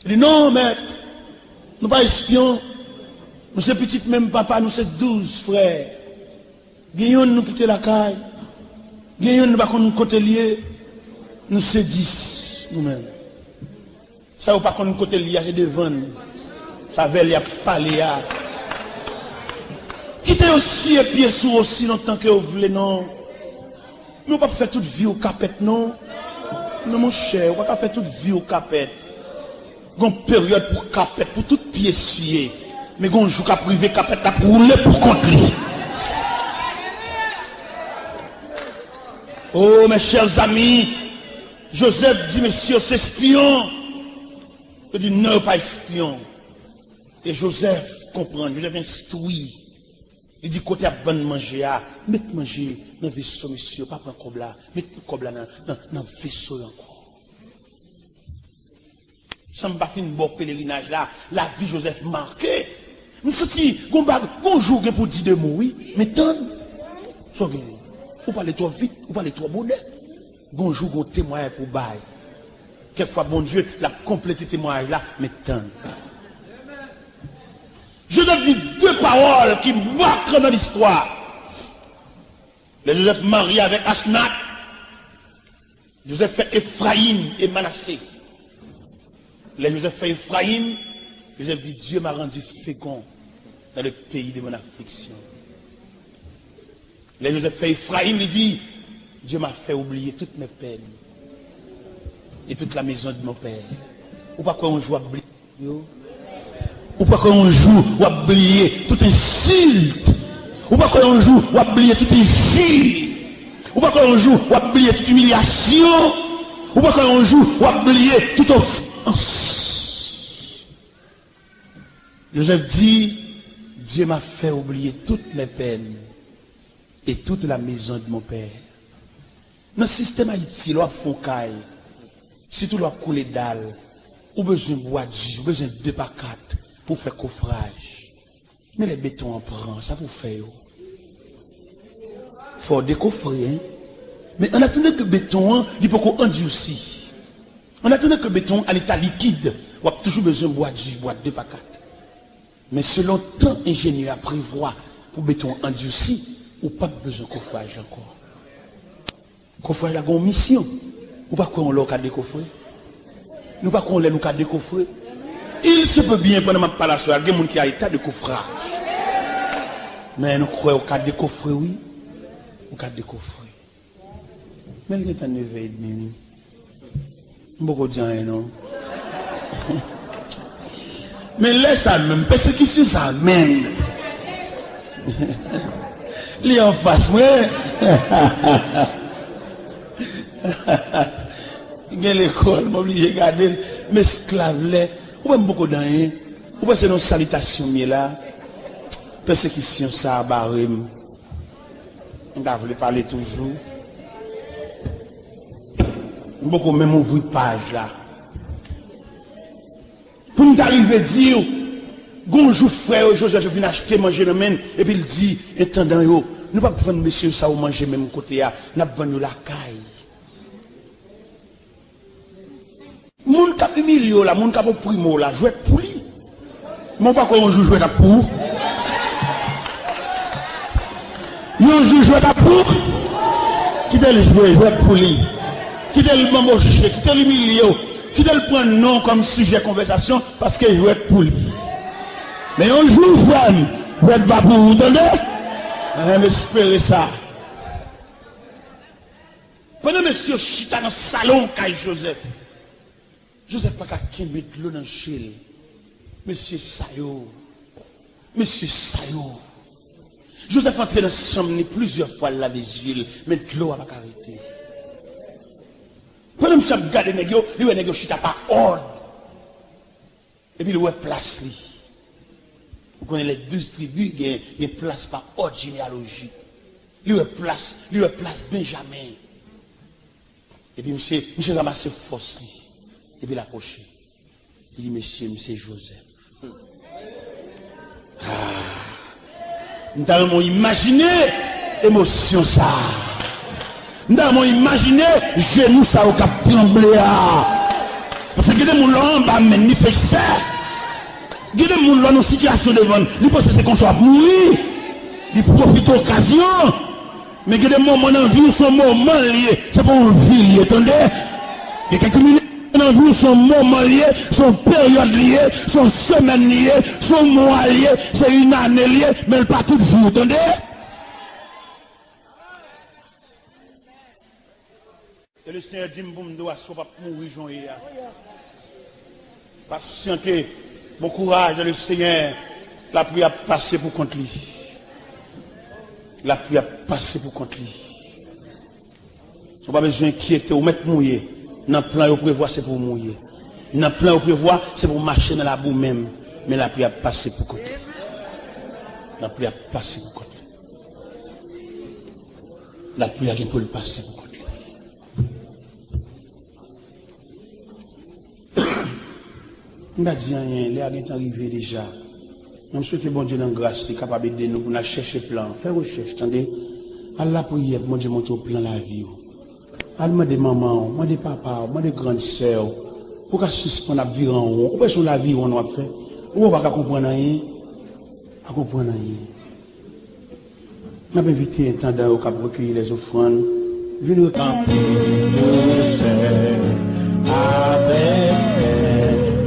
Li di, "Non, mèt, nou pa espyon. Nou se pitit menm papa, nou se douz frè. Gen yonn nou kite lakay, gen yonn nou pa konn kote l ye. Nou se dis, nou menm." Sa yo pa konn kote l ye a, se devan n. Se avè l y ap pale a. Kite yo siye pye sou ou osi lontan ke yo vle, non. Men ou p ap fè tout vi w kapèt, non. Non, monchè, ou pa ka fè tout vi w kapèt. Gon peryòd pou kapèt, pou tout pye siye. Men gon jou k ap rive, kapèt la ap woule pou kont li. Oh, mes chers amis, Jozèf di, "Mesye yo se espyon." Yo di, "Non, yo pa espyon." E Jozèf konprann, Jozèf enstwi. Li di, "Kote y ap vann manje a, met manje nan veso mesye yo, pa pran kòb la, met kòb la nan, nan, nan veso yo ankò." San m pa fin ba w pelerinaj la, lavi Jozèf make. M santi gon bag, gon jou gen pou di de mo, wi. Men tann. Sa w gen? Ou pale twò vit, ou pale twò bonè. Gon jou gon temwayaj pou w bay. Kèk fwa Bondye l ap konplete temwayaj la, men tann. Jozèf di de pawòl ki make nan listwa. Lè Jozèf marye avèk Asnat, Jozèf fè Efrayim e Manase. Lè Jozèf fè Efrayim, Jozèf di, Dieu m'a rendu fécond dans le pays de mon affliction. Lè Jozèf fè Efrayim, li di, Dieu m'a fait oublier toutes mes peines et toute la maison de mon père. Ou pa kwè yon jou w ap bliye yo? Ou pa kwè yon jou w ap bliye tout ensilt? Ou pa kwè yon jou w ap bliye tout enjil? Ou pa kwè yon jou w ap bliye tout imilyasyon? Ou pa kwè yon jou w ap bliye tout ofans? Jozèf di, Dieu m'a fait oublier toutes mes peines et toute la maison de mon père. Nan sistèm Ayiti, lè w ap fè yon kay, sitou lè w ap koule dal, ou bezwen bwa di, ou bezwen de pa kat pou w fè kofraj. Men lè beton an pran, sa pou w fè yo? Fò w dekofre, en. Men an atandan ke beton an, li poko andisi. An atandan ke beton an a leta likid, w ap toujou bezwen bwa di, bwa de pa kat. Men selon tan enjenyè a prevwa pou beton an andisi, ou p ap bezwen kofraj ankò. Kofraj la gen yon misyon. Ou pa kwè yon lè w ka dekofre? Nou pa kwè yon lè nou ka dekofre? Il se peut bien, pandan m ap pale aswè a, gen moun ki a eta de kofraj. Men nou kwè w ka dekofre, wi. Ou ka dekofre. Men l gentan neve edmi, wi. M poko di anyen, non. Men lè sa menm, pèsekisyon sa menm. Li anfas mwen. Gen lekòl, m oblije gade l. M esklav lè. Ou wè m poko di anyen. Ou panse nan salitasyon m ye la? Pèsekisyon sa a bare m. M ta vle pale toujou. M poko menm ouvri paj la. Pou m ta rive di w, gon jou frè yo, Jozèf, yo vin achte manje nan men l, epi l di entandan yo, nou p ap vann mesye sa yo manje menm kote a, n ap vann yo lakay. Moun k ap imilye w la, moun k ap oprime w la, jwèt pou li. Men w pa kwè yon jou jwèt ap pou ou? Yon jou jwèt ap pou ou? Kite l jwe, jwèt pou li. Kite l banboche, kite l imilye w. Kite l pran non kòm sijè konvèsasyon, paske jwèt pou li. Men yon jou, frè m, jwèt va pou ou, tande? Mwen menm espere sa. Pandan mesye yo chita nan salon kay Jozèf, Jozèf pa ka kenbe dlo nan je l. Mesye sa yo, mesye sa yo. Jozèf antre nan chanm ni plizyè fwa, l lave zye l, men dlo a pa ka rete. Pandan misye ap gade nèg yo, li wè nèg yo chita pa òd. Epi li wè plas li. Ou konnen les douze tribus gen, gen plas pa òd jeneyalojik. Li wè plas, li wè plas Benjamen. Epi misye, misye ranmase fòs li. Epi l apwoche. Li di, "Mesye, m se Jozèf." Ah. M ta renmen w imajine emosyon sa a. M ta renmen w imajine jenou sa yo k ap tranble a. Paske gen de moun lè w anba men l, li fè chè. Gen de moun lè w nan sitiyasyon devan l, li panse se konsa w ap mouri. Li pwofite okazyon. Men gen de moman nan vi w, se yon moman l ye, se pa yon vi l ye, tande? Gen kèk minit nan vi w, se yon moman l ye, se yon peryòd li ye, se yon semèn li ye, se yon mwa l ye, se yon ane l ye, men l pa tout vi w, tande? E Lesenyè di m pou m di w aswè w p ap mouri jan w ye a. Pasyante, bon kouraj nan Lesenyè, lapli ap pase pou kont li. Lapli ap pase pou kont li. Ou pa bezwen enkyete w, mèt mouye. Nan plan yo prevwa, se pou w mouye. Nan plan yo prevwa, se pou w mache nan labou menm. Men lapli ap pase pou kont li. Lapli ap pase pou kont li. Lapli a gen pou l pase pou kont li. M pa di anyen, lè a gentan rive deja. Men m swete Bondye nan gras li kapab ede nou pou n al chèche plan an. Fè rechèch, tande. Al lapriyè pou Bondye montre w plan lavi w. Al mande manman w, mande papa w, mande grann sè w. Pou w ka sispann ap vire an won. Ou panse yon lavi won w ap fè? Ou pa ka konprann anyen? Pa konprann anyen. N ap envite entandan yo k ap rekeyi lèzofrann vin rekeyi. Tanpri, Sè, avèk fè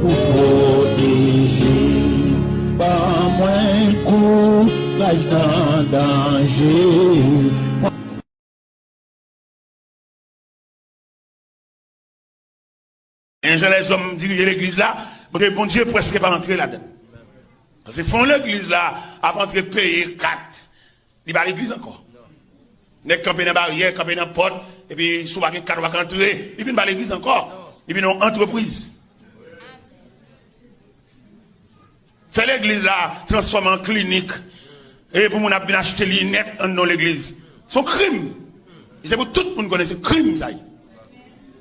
ou pwoteje. Ban mwen kouraj nan danje. Men jan lèzòm dirije legliz la, Bondye, Bondye prèske pa antre ladan. Paske fon legliz la ap antre peye kat, li pa legliz ankò. Nèg kanpe nan baryè, kanpe nan pòt, epi si w pa gen kat, w pa ka antre, li vin pa legliz ankò. Li vin yon antrepriz. Fè legliz la transfòme an klinik. E pou moun ap vin achte linèt anndan legliz. Se yon krim. E se pou tout moun konnen se krim sa ye.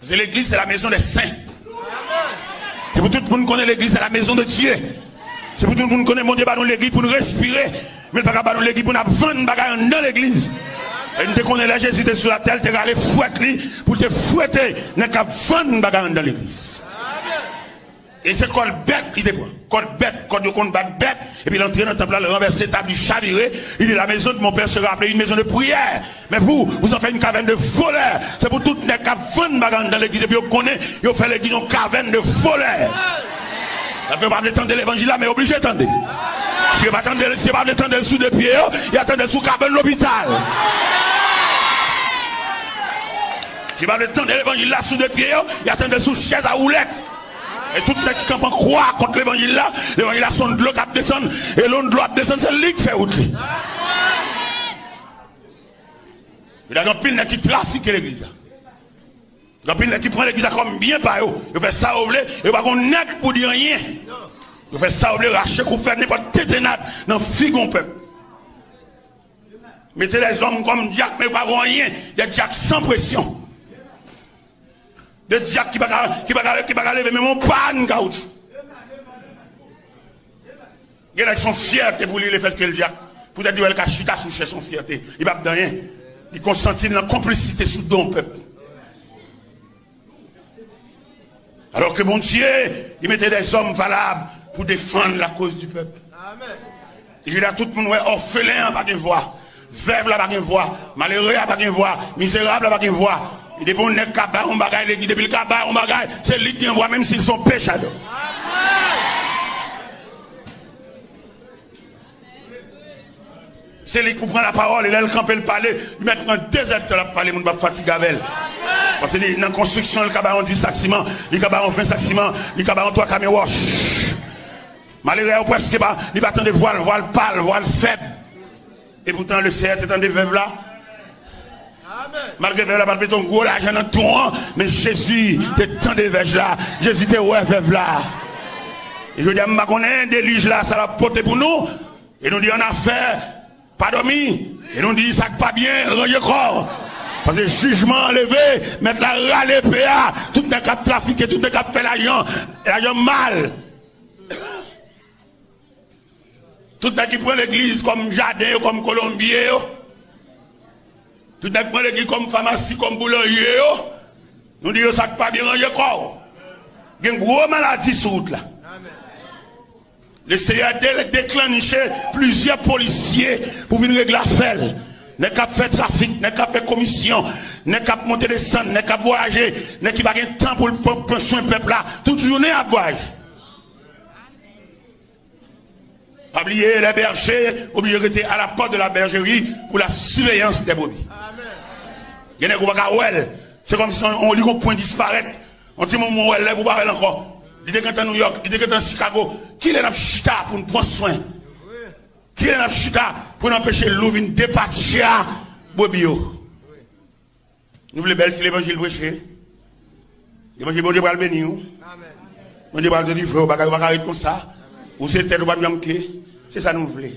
Paske legliz se la maison des saints. Se pou tout moun konnen legliz se la maison de Dieu. Se pou tout moun konnen Bondye ba nou legliz pou nou respire. Men l pa ka ba nou legliz pou n ap vann bagay anndan legliz. E nou te konnen lè Jezi te sou latè, l te rale fwèt li pou l te fwete nèg k ap vann bagay anndan legliz. E se kòd bèt li te pran. Kòd bèt, kòd yo konn bat bèt, epi l antre nan tanp la, l ranvèse tab, li chavire, li di, "La maison de mon père sera appelée une maison de prière. Mais vous, vous en faites une caverne de voleurs." Se pou tout nèg k ap vann bagay anndan legliz, epi yo konnen yo fè legliz yon caverne de voleurs. Sa fè yo pa vle tande levanjil la, men yo oblije tande. Si yo pa tande, si yo pa vle tande l sou de pye yo, y a tande l sou kabann lopital. Si yo pa vle tande levanjil la sou de pye yo, y a tande l sou chèz a woulèt. E tout nèg ki kanpe an kwa kont levanjil la, levanjil la se yon dlo k ap desann, e lè yon dlo ap desann, se li k fè wout li. Jodi a gen anpil nèg ki trafike legliz la. Gen anpil nèg ki pran legliz la kòm byen pa yo. Yo fè sa yo vle, yo pa gon nèg pou di anyen. Yo fè sa yo vle, rache, koupe, fè nenpòt tentennad nan figi yon pèp. Mete lèzòm kòm dyak, men yo pa gon anyen. Des diacres sans pression. De dyak ki pa ka, ki pa ka, ki pa ka leve menm yon pàn kawoutchou. Gen nèg se yon fyète pou li lefètke l dyak. Poutèt li wè l ka chita sou chè, se yon fyète. Li p ap di anyen. Li konsanti l nan konplisite sou do yon pèp. Alò ke Bondye, li mete dèzòm valab pou defann lakoz di pèp. Jodi a tout moun wè òfelen an pa gen vwa, vèv la pa gen vwa, malere a pa gen vwa, mizerab la pa gen vwa. E depi yon nèg ka ba yon bagay legliz, depi l ka ba yon bagay, se li k gen vwa, menm si l se yon pechadò. Se li k pou pran lapawòl, e lè l kanpe, l pale, li mèt pran dezèdtan l ap pale, moun p ap fatige avè l. Paske li nan konstriksyon, li ka ba yon dis sak siman, li ka ba yon ven sak siman, li ka ba yon twa kamyon wòch. Malere a, yo prèske pa, li pa tande vwa l, vwa l pal, vwa l fèb. Epoutan, le Seyè te tande vèv la. Malgre vèv la pa t mete yon gwo lajan nan twon an, men Jezi te tande vèv la. Jezi te wè vèv la. E jodi a, m pa konnen delij la, sa l ap pote pou nou. E nou di annafè, pa dòmi. E nou di sa k pa byen, ranje kò w. Paske jijman an leve, mèt la rale epe a. Tout nèg k ap trafike, tout nèg k ap fè lajan, lajan mal. Tout nèg ki pran legliz kòm jaden yo, kòm kolonbye yo. Tout nèg pran legliz kòm famasi, kòm boulanje yo. Nou di yo sa k pa byen, ranje kò w. Gen gwo maladi sou wout la. Le Seyè de-, deklanche plizyè polisye pou vin regle afè l. Nèg k ap fè trafik, nèg k ap fè komisyon, nèg k ap monte desann, nèg k ap vwayaje, nèg ki pa gen tan pou l pran, pran swen pèp la. Tout jounen y ap vwayaje. Pa bliye, les bergers oblije rete à la porte de la bergerie pour la surveillance des brebis. Gen nèg ou pa ka wè l. Se kòmsi on, on, li gon pwen disparèt. On ti moman ou wè l, lè ou pa wè l ankò. Li te gentan Nouyòk, li te gentan Chicago. Kilè n ap chita pou n pran swen? Kilè n ap chita pou n anpeche lou vin depatcha brebis yo? Nou vle bèl ti levanjil preche. Levanjil, Bondye pral beni w. Bondye pral delivre w. Bagay ou pa ka ret konsa. Ou se tèt, ou pa janm ke. Se sa nou vle.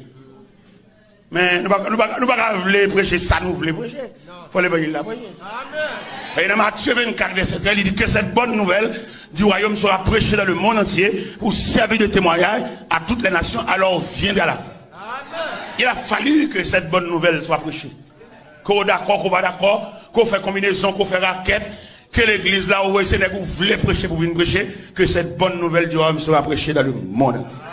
Men nou pa, nou pa, nou pa ka vle preche sa nou vle preche. Fò levanjil la preche. E nan Matye vennkat, vèsè trèz, li di, que cette bonne nouvelle du royaume sera prêchée dans le monde entier pour servir de témoignage à toutes les nations, alors viendra la fin. Il a fallu que cette bonne nouvelle soit prêchée. Ke w dakò, ke w pa dakò, ke w fè konbinezon, ke w fè rakèt, ke legliz la, ou wè se nèg ou vle preche pou vin preche, que cette bonne nouvelle du royaume sera prêchée dans le monde entier.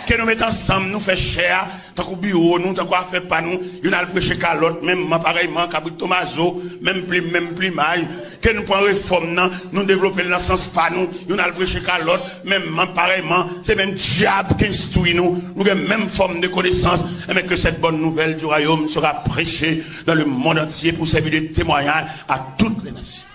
Ke nou met ansanm, nou fè chè a, tankou biwo nou, tankou afè pa nou, youn al preche ka lòt, menm man parèyman, kabrit tomazo, menm plim, menm plimaj, ke nou pran refòm nan, nou devlope l nan sans pa nou, youn al preche ka lòt, menm man parèyman, se menm dyab ki enstwi nou, nou gen menm fòm de konesans, enben que cette bonne nouvelle du royaume sera prêchée dans le monde entier pour servir de témoignage à toutes les nations.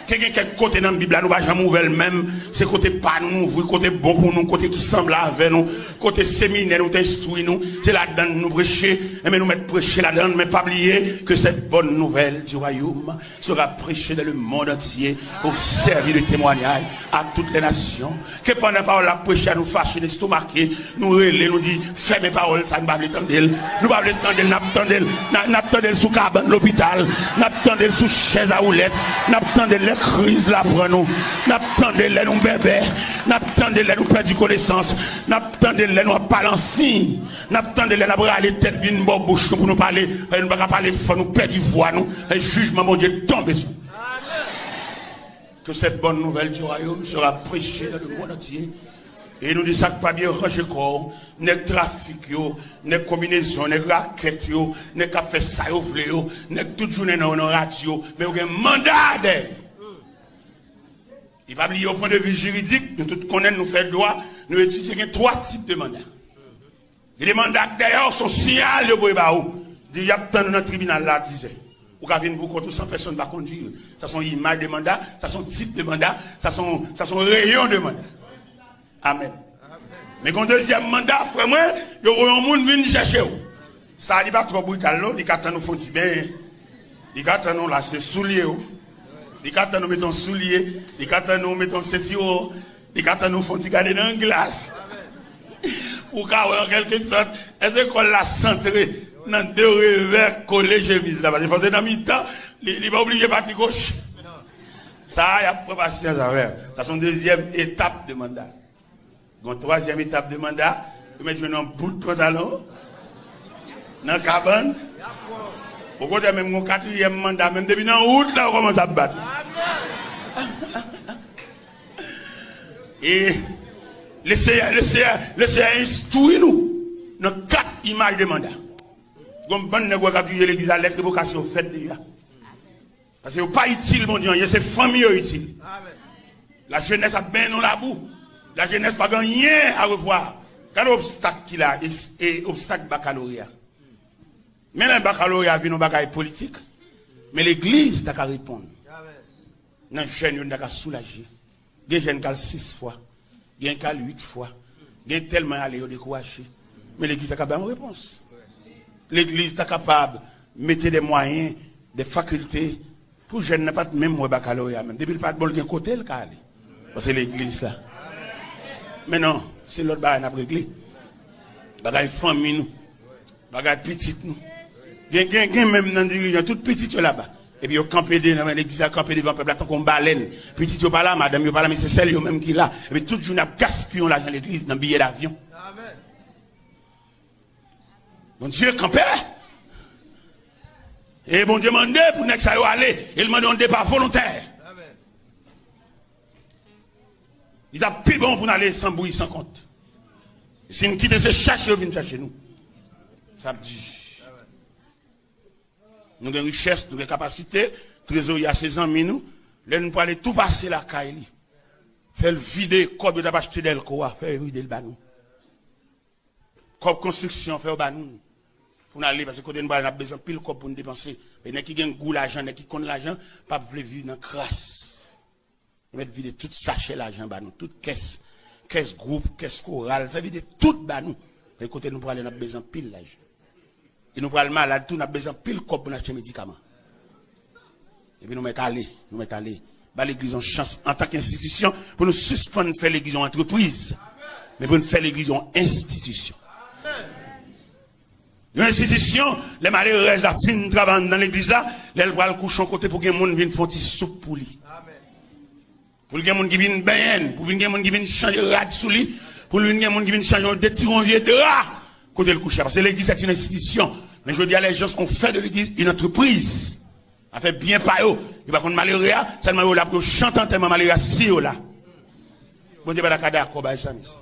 Ke gen kèk kote nan Bib la, nou pa janm ouvè l menm, se kote pa nou, nou ouvri, kote bon pou nou, kote ki sanble avè nou, kote seminè nou te enstwi nou, se ladann nou preche, enben nou mèt preche ladann, men pa bliye que cette bonne nouvelle du royaume sera prêchée dans le monde entier pour servir de témoignage à toutes les nations. Ke pandan pawòl la ap preche a, nou fache, n estomake, nou rele, nou di, fèmen pawòl sa, nou pa vle tande l. Nou pa vle tande l, n ap tande l. N a, n ap tande l sou kabann lopital. N ap tande l sou chèz a woulèt. N ap tande l lè kriz la pran nou. N ap tande l lè nou bèbè. N ap tande l lè nou pèdi konesans. N ap tande l lè nou ap pale an siy. N ap tande l lè n ap rale tèt vin bò bouch nou pou nou pale. Paske nou pa ka pale fò, nou pèdi vwa nou. E jijman Bondye tonbe sou nou. Que cette bonne nouvelle du royaume sera prêchée dans le monde entier. E nou di sa k pa byen, ranje kò w. Nèg trafik yo, nèg konbinezon, nèg rakèt yo, nèg k ap fè sa yo vle yo, nèg tout jounen nan yo nan radyo, men yo gen manda dèyè. E pa bliye, o pwen de vi jiridik, nou tout konnen, nou fè dwa, nou etidye, gen twa tip de manda. Gen de manda k dèyè w, se yon siyal yo voye ba ou. Di, y ap tann ou nan tribinal la a dizè. Ou ka vin pou kont ou san pèsonn pa kondui. Sa se yon imaj de manda, sa se yon tip de manda, sa se yon, sa se yon reyon de manda. Amèn. Men gen yon dezyèm manda, frè mwen, yo voye yon moun vin chèche w. Sa li pa twò brital non, li ka tann ou fè yon ti benyen. Li ka tann ou lase soulye w. Li ka tann ou mete yon soulye. Li ka tann ou mete yon senti wo. Li ka tann ou fè yon ti gade nan glas. Ou ka wè an kèlke sòt, èske kò l la santre nan de revè kole chemiz la. Paske fò se nan mitan, li, li pa oblije pati goch. Sa a, y ap pran pasyans avè l. Sa se yon dezyèm etap de manda. Gon twazyèm etap de manda, ou mèt jwenn yon bout pantalon nan kabann. Okontrè, menm gon katriyèm manda, menm depi nan wout la, ou kòmanse ap bat. E Leseyè, Leseyè, Leseyè enstwi nou nan kat imaj de manda. Gon bann nèg wè k ap dirije legliz la, lèt revokasyon fèt deja. Paske yo pa itil Bondye anyen, se fanmi yo itil. Lajenès ap benyen nan labou. Lajenès pa gen anyen a revwa. Gade obstak ki la, e, e obstak bakaloreya. Men lè bakaloreya vin yon bagay politik, men legliz ta ka reponn. Nan jèn yo, n ta ka soulaje. Gen jèn k al sis fwa. Gen k al uit fwa. Gen tèlman y ale, yo dekouraje. Men legliz ta ka bay yon repons. Legliz ta kapab mete de mwayen, de fakilte, pou jèn nan pa t menm wè bakaloreya menm. Depi l pa t bon, l gen kote l ka ale. Paske legliz la. Men non, se lòt bagay n ap regle. Bagay fanmi nou. Bagay pitit nou. Gen, gen, gen menm nan dirijan, tout pitit yo laba. Epi yo kanpe de, nan legliz la, kanpe devan pèp la tankou yon balèn. Pitit yo pa la, madanm yo pa la, men se sèl yo menm ki la. Epi tout jounen ap gaspiye yon lajan legliz nan biyè davyon. Bondye kanpe. E Bondye mande pou nèg sa yo ale. E l mande yon depa volontè. Li t ap pi bon pou n ale san bri, san kont. Si n kite se chache yo vin chache nou. Sa ap di. Nou gen richès, nou gen kapasite, trezorye a se zanmi nou. Lè nou prale tou pase lakay li. Fè l vide kòb yo t ap achte dèlko a, fè l vide l ba nou. Kòb konstriksyon, fè yo ba nou. Pou n ale, paske kote nou prale, n ap bezwen anpil kòb pou n depanse. E nèg ki gen gou lajan, nèg ki konn lajan, p ap vle viv nan kras. Yo mèt vide tout sachè lajan ba nou, tout kès, kès gwoup, kès koral, fè vide tout ba nou. E kote nou prale, n ap bezwen anpil lajan. E nou pral malad tou, n ap bezwen anpil kòb pou n achte medikaman. Epi nou mèt ale, nou mèt ale. Ba legliz yon chans antanke enstitisyon pou nou sispann fè legliz yon antrepriz, men pou n fè legliz yon enstitisyon. Yon enstitisyon, lè malerèz la fin travay anndan legliz la, lè l pral kouche yon kote pou gen moun vin fè yon ti soup pou li. Pou l gen moun ki vin benyen l, pou vin gen moun ki vin chanje rad sou li, pou l vin gen moun ki vin chanje yon de ti yon vye dra kote l kouche a. Paske legliz se yon enstitisyon. Men jodi a, les gens ont fait de l'église une entreprise. Afè byen pa yo. Yo pa konn malere a, sèlman yo la pou yo chante antèman malere a si yo la. Bondye pa ta ka dakò bay sa, mesye.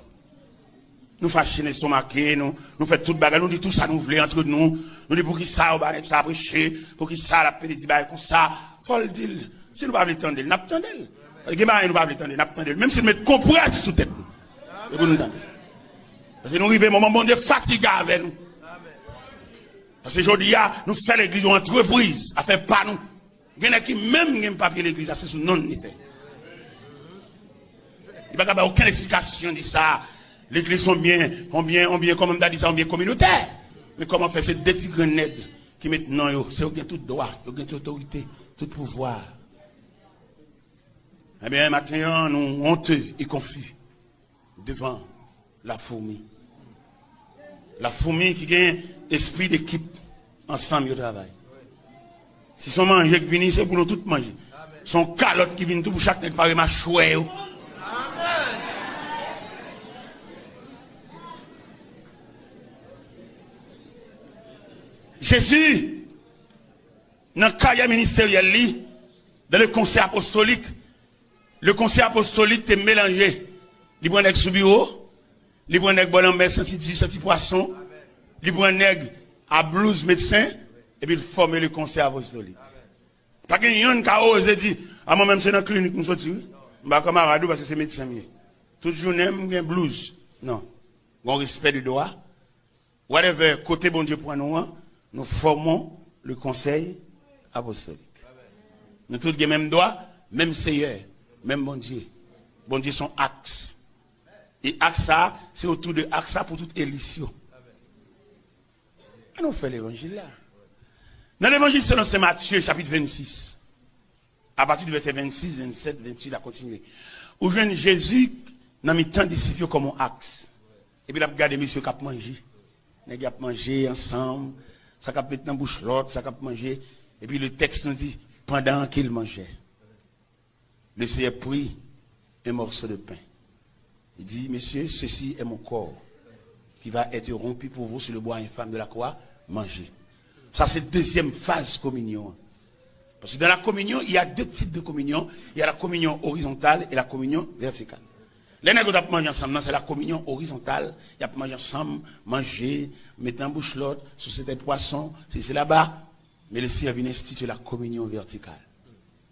Nou fache, n estomake, nou, nou fè tout bagay, nou di tout sa nou vle antre nou. Nou di poukisa yo ba nèg sa preche, poukisa l ap pede di bagay konsa. Fò l di l. Si nou pa vle tande l, n ap tande l. Gen bagay nou pa vle tande, n ap tande l. Menm si nou met konprès sou tèt nou. E pou nou tande. Paske nou rive moman Bondye fatige avè nou. Paske jodi a, nou fè legliz yon antrepriz, afè pa nou. Gen nèg ki menm gen papye legliz la, se sou non li fè. Li pa ka bay okenn eksplikasyon de sa. Legliz se yon byen, yon byen, yon byen, kòman m ta di sa, yon byen kominotè. Men kòman fè se de ti grenn nèg ki met non yo, se yo gen tout dwa, yo gen tout otorite, tout pouvwa. Ebyen, maten an, nou onte e konfi devan la foumi. La foumi ki gen espri dekip, ansanm yo travay. Si se yon manje k vini, se pou nou tout manje. Se yon kalòt ki vini tou pou chak nèg pare machwè yo. Jezi, nan karyè ministeryèl li, dans le conseil apostolique, le conseil apostolique te melanje. Li pran nèg sou biwo, li pran nèg bò lanmè, santi di, santi pwason, li pran nèg a blouz medsen, epi l fòme le conseil apostolique. Pa gen yonn ka oze di, a mwen menm se nan klinik m soti wi. M pa kanmarad ou paske se medsen m ye. Tout jounen m gen blouz. Non. Gon respè de dwa. Whatever, kote Bondye pran nou an, nous formons le conseil apostolique. Nou tout gen menm dwa, menm Seyè, menm Bondye. Bondye se yon aks. E aks sa, se otou de aks sa pou tout elis yo. Ann nou fè levanjil la. Nan levanjil selon Sen Matye, chapit vennsis, apati de vèsè vennsis, vennsèt, vennwit, a kontinye. Ou jwenn Jezi nan mitan disip yo kòm yon aks. Epi l ap gade mesye k ap manje. Nèg y ap manje ansanm, sa k ap met nan bouch lòt, sa k ap manje. Epi le tèks nou di, pandan ke l manjè, le Seyè pri un morceau de pain. Il dit, messieurs, ceci est mon corps qui va être rompu pour vous sur le bois infâme de la croix, mangez. Sa se dezyèm faz kominyon an. Parce que dans la communion, il y a deux types de communion. Il y a la communion horizontale et la communion verticale. Lè nèg yo t ap manje ansanm nan, se la communion horizontale. Y ap manje ansanm, manje, met nan bouch lòt, sou se tèt pwason, se se laba. Men le Seyè vin enstitye la communion verticale.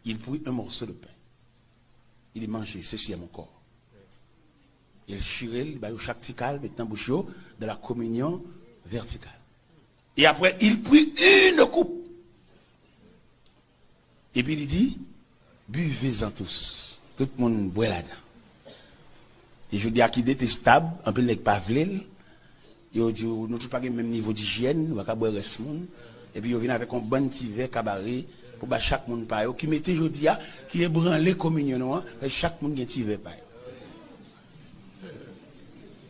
Il prit un morceau de pain. Il dit, mangez, ceci est mon corps. E l chire l, li ba yo chak ti kal, met nan bouch yo, dans la communion verticale. Et après, il prit une coupe. Epi li di, buvez-en tous. Tout moun bwè ladan. E jodi a ki detestab, anpil nèg pa vle l. Yo di w, nou tout pa gen menm nivo dijyèn, nou pa ka bwè rès moun. Epi yo vin avèk yon bann ti vè kabare pou ba chak moun pa yo, ki mete jodi a, ki ebranle kominyon nou an, men chak moun gen ti vè pa yo.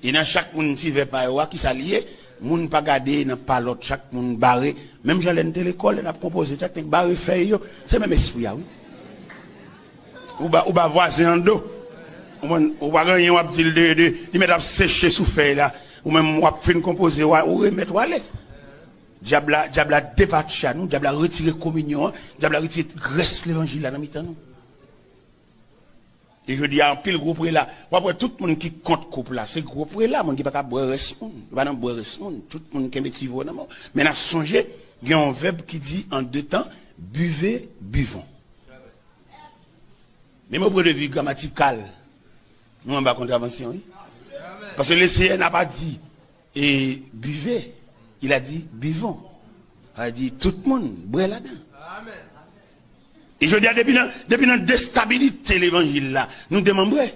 E nan chak moun ti vè pa yo a, kisa l ye? Moun pa gade nan pa lòt, chak moun bare. Menm jan lè n te lekòl, lè n ap konpoze tèks, nèg bare fèy yo. Se menm espri a, wi. Ou ba, ou ba vwazen an do. Ou konprann? Ou pa gen anyen w ap di l de, de, li mèt ap seche sou fèy la. Ou menm w ap fin konpoze, w a, ou remèt w ale. Dyab la, dyab la depatcha nou, dyab la retire kominyon an, dyab la retire grès levanjil la nan mitan nou. E jodi a, anpil gwo prela, w ap wè tout moun ki kont koup la, se gwo prela, moun ki pa ka bwè rès moun. Yo pa nan bwè rès moun. Tout moun kenbe ti vo nan men w. Men n a sonje, gen yon vèb ki di an de tan, buvez, buvons. Menm o pwen de vi gramatikal, nou anba kontravansyon, wi. Paske le Seyè n'a pas dit, e, buvez, il a dit, buvons. Sa vle di, tout moun, bwè ladan. E jodi a, depi nan, depi nan destabilite levanjil la, nou demanbre.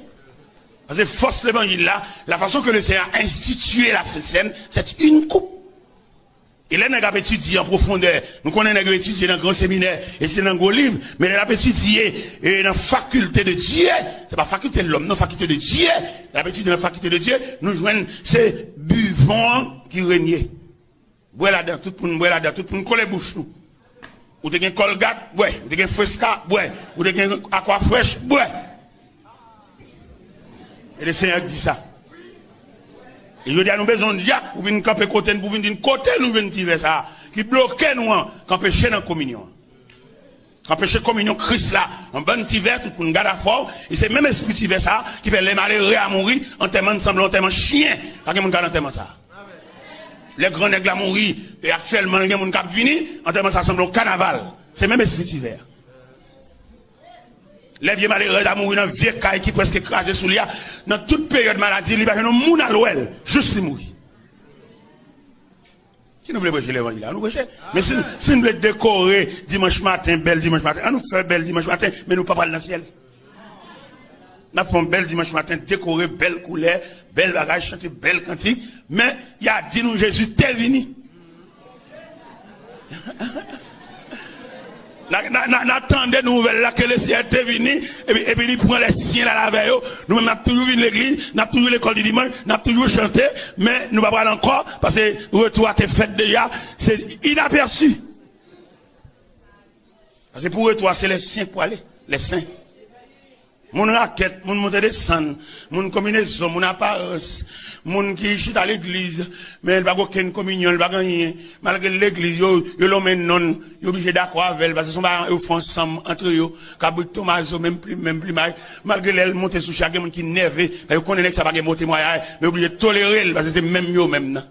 Paske fòs levanjil la, la façon que le Seigneur a institué la Sainte Seine, c'est une coupe. E lè nèg ap etidye an pwofondè, nou konnen nèg yo etidye nan gran seminè, etidye nan gwo liv, men lè l ap etidye, e, nan fakilte de Dye, se pa fakilte lòm, non, fakilte de Dye, lè l ap etidye nan fakilte de Dye, nou jwenn se buvons an ki renye. Bwè ladan, tout moun bwè ladan, tout moun kole bouch nou. Ou te gen Colgate, bwè. Ou te gen Fresca, bwè. Ou te gen Aquafresh, bwè. E le Seyè di sa. E jodi a nou bezwen yon dyak pou vin kanpe kote n, pou vin di n kote nou jwenn ti vè sa a, ki bloke nou an, k anpeche n nan kominyon an. K anpeche kominyon Kris la, yon bann ti vè, tout moun gad afè w, e se menm espri ti vè sa a ki fè lè malere a mouri, antèman l sanble yon antèman chen, pa gen moun k al antèman sa a. Lè gran nèg la mouri, e aktyèlman l gen moun k ap vini, antèman sa sanble yon kanaval. Se menm espri ti vè a. Lè vye malere a mouri nan vye kay ki prèske kraze sou li a, nan tout peryòd maladi, li pa jwenn yon moun al wè l, jis li mouri. Si nou vle preche levanjil la, nou preche. Men si, si nou vle dekore dimanch maten, bèl dimanch maten, an nou fè bèl dimanch maten, men nou pa pral nan syèl. N ap fè yon bèl dimanch maten, dekore, bèl koulè, bèl bagay, chante bèl kantik, men y a di nou Jezi te vini. N a, n a, n a, n a tande nouvèl la ke le Seyè te vini, epi, epi li pran lè syen l al avè yo. Nou menm, n ap toujou vin legliz, n ap toujou lekòl di dimanch, n ap toujou chante, men nou pa pral ankò, paske retou a te fèt deja, se inapèsi. Paske pou retou a, se lè syen k prale, lè sen. Moun rakèt, moun monte desann, moun konbinezon, moun aparans, moun ki chita legliz, men li pa gen okenn kominyon, li pa gen anyen. Malgre l legliz, yo, yo lonmen non l, yo oblije dakò avè l, paske se yon bagay yo fè ansanm antre yo. Kabrit Tomazo, menm plim, menm plimay. Malgre lè l monte sou chè a, gen moun ki nève, paske yo konnen nèg sa pa gen bon temwayaj, men yo oblije tolere l, paske se menm yo menm nan.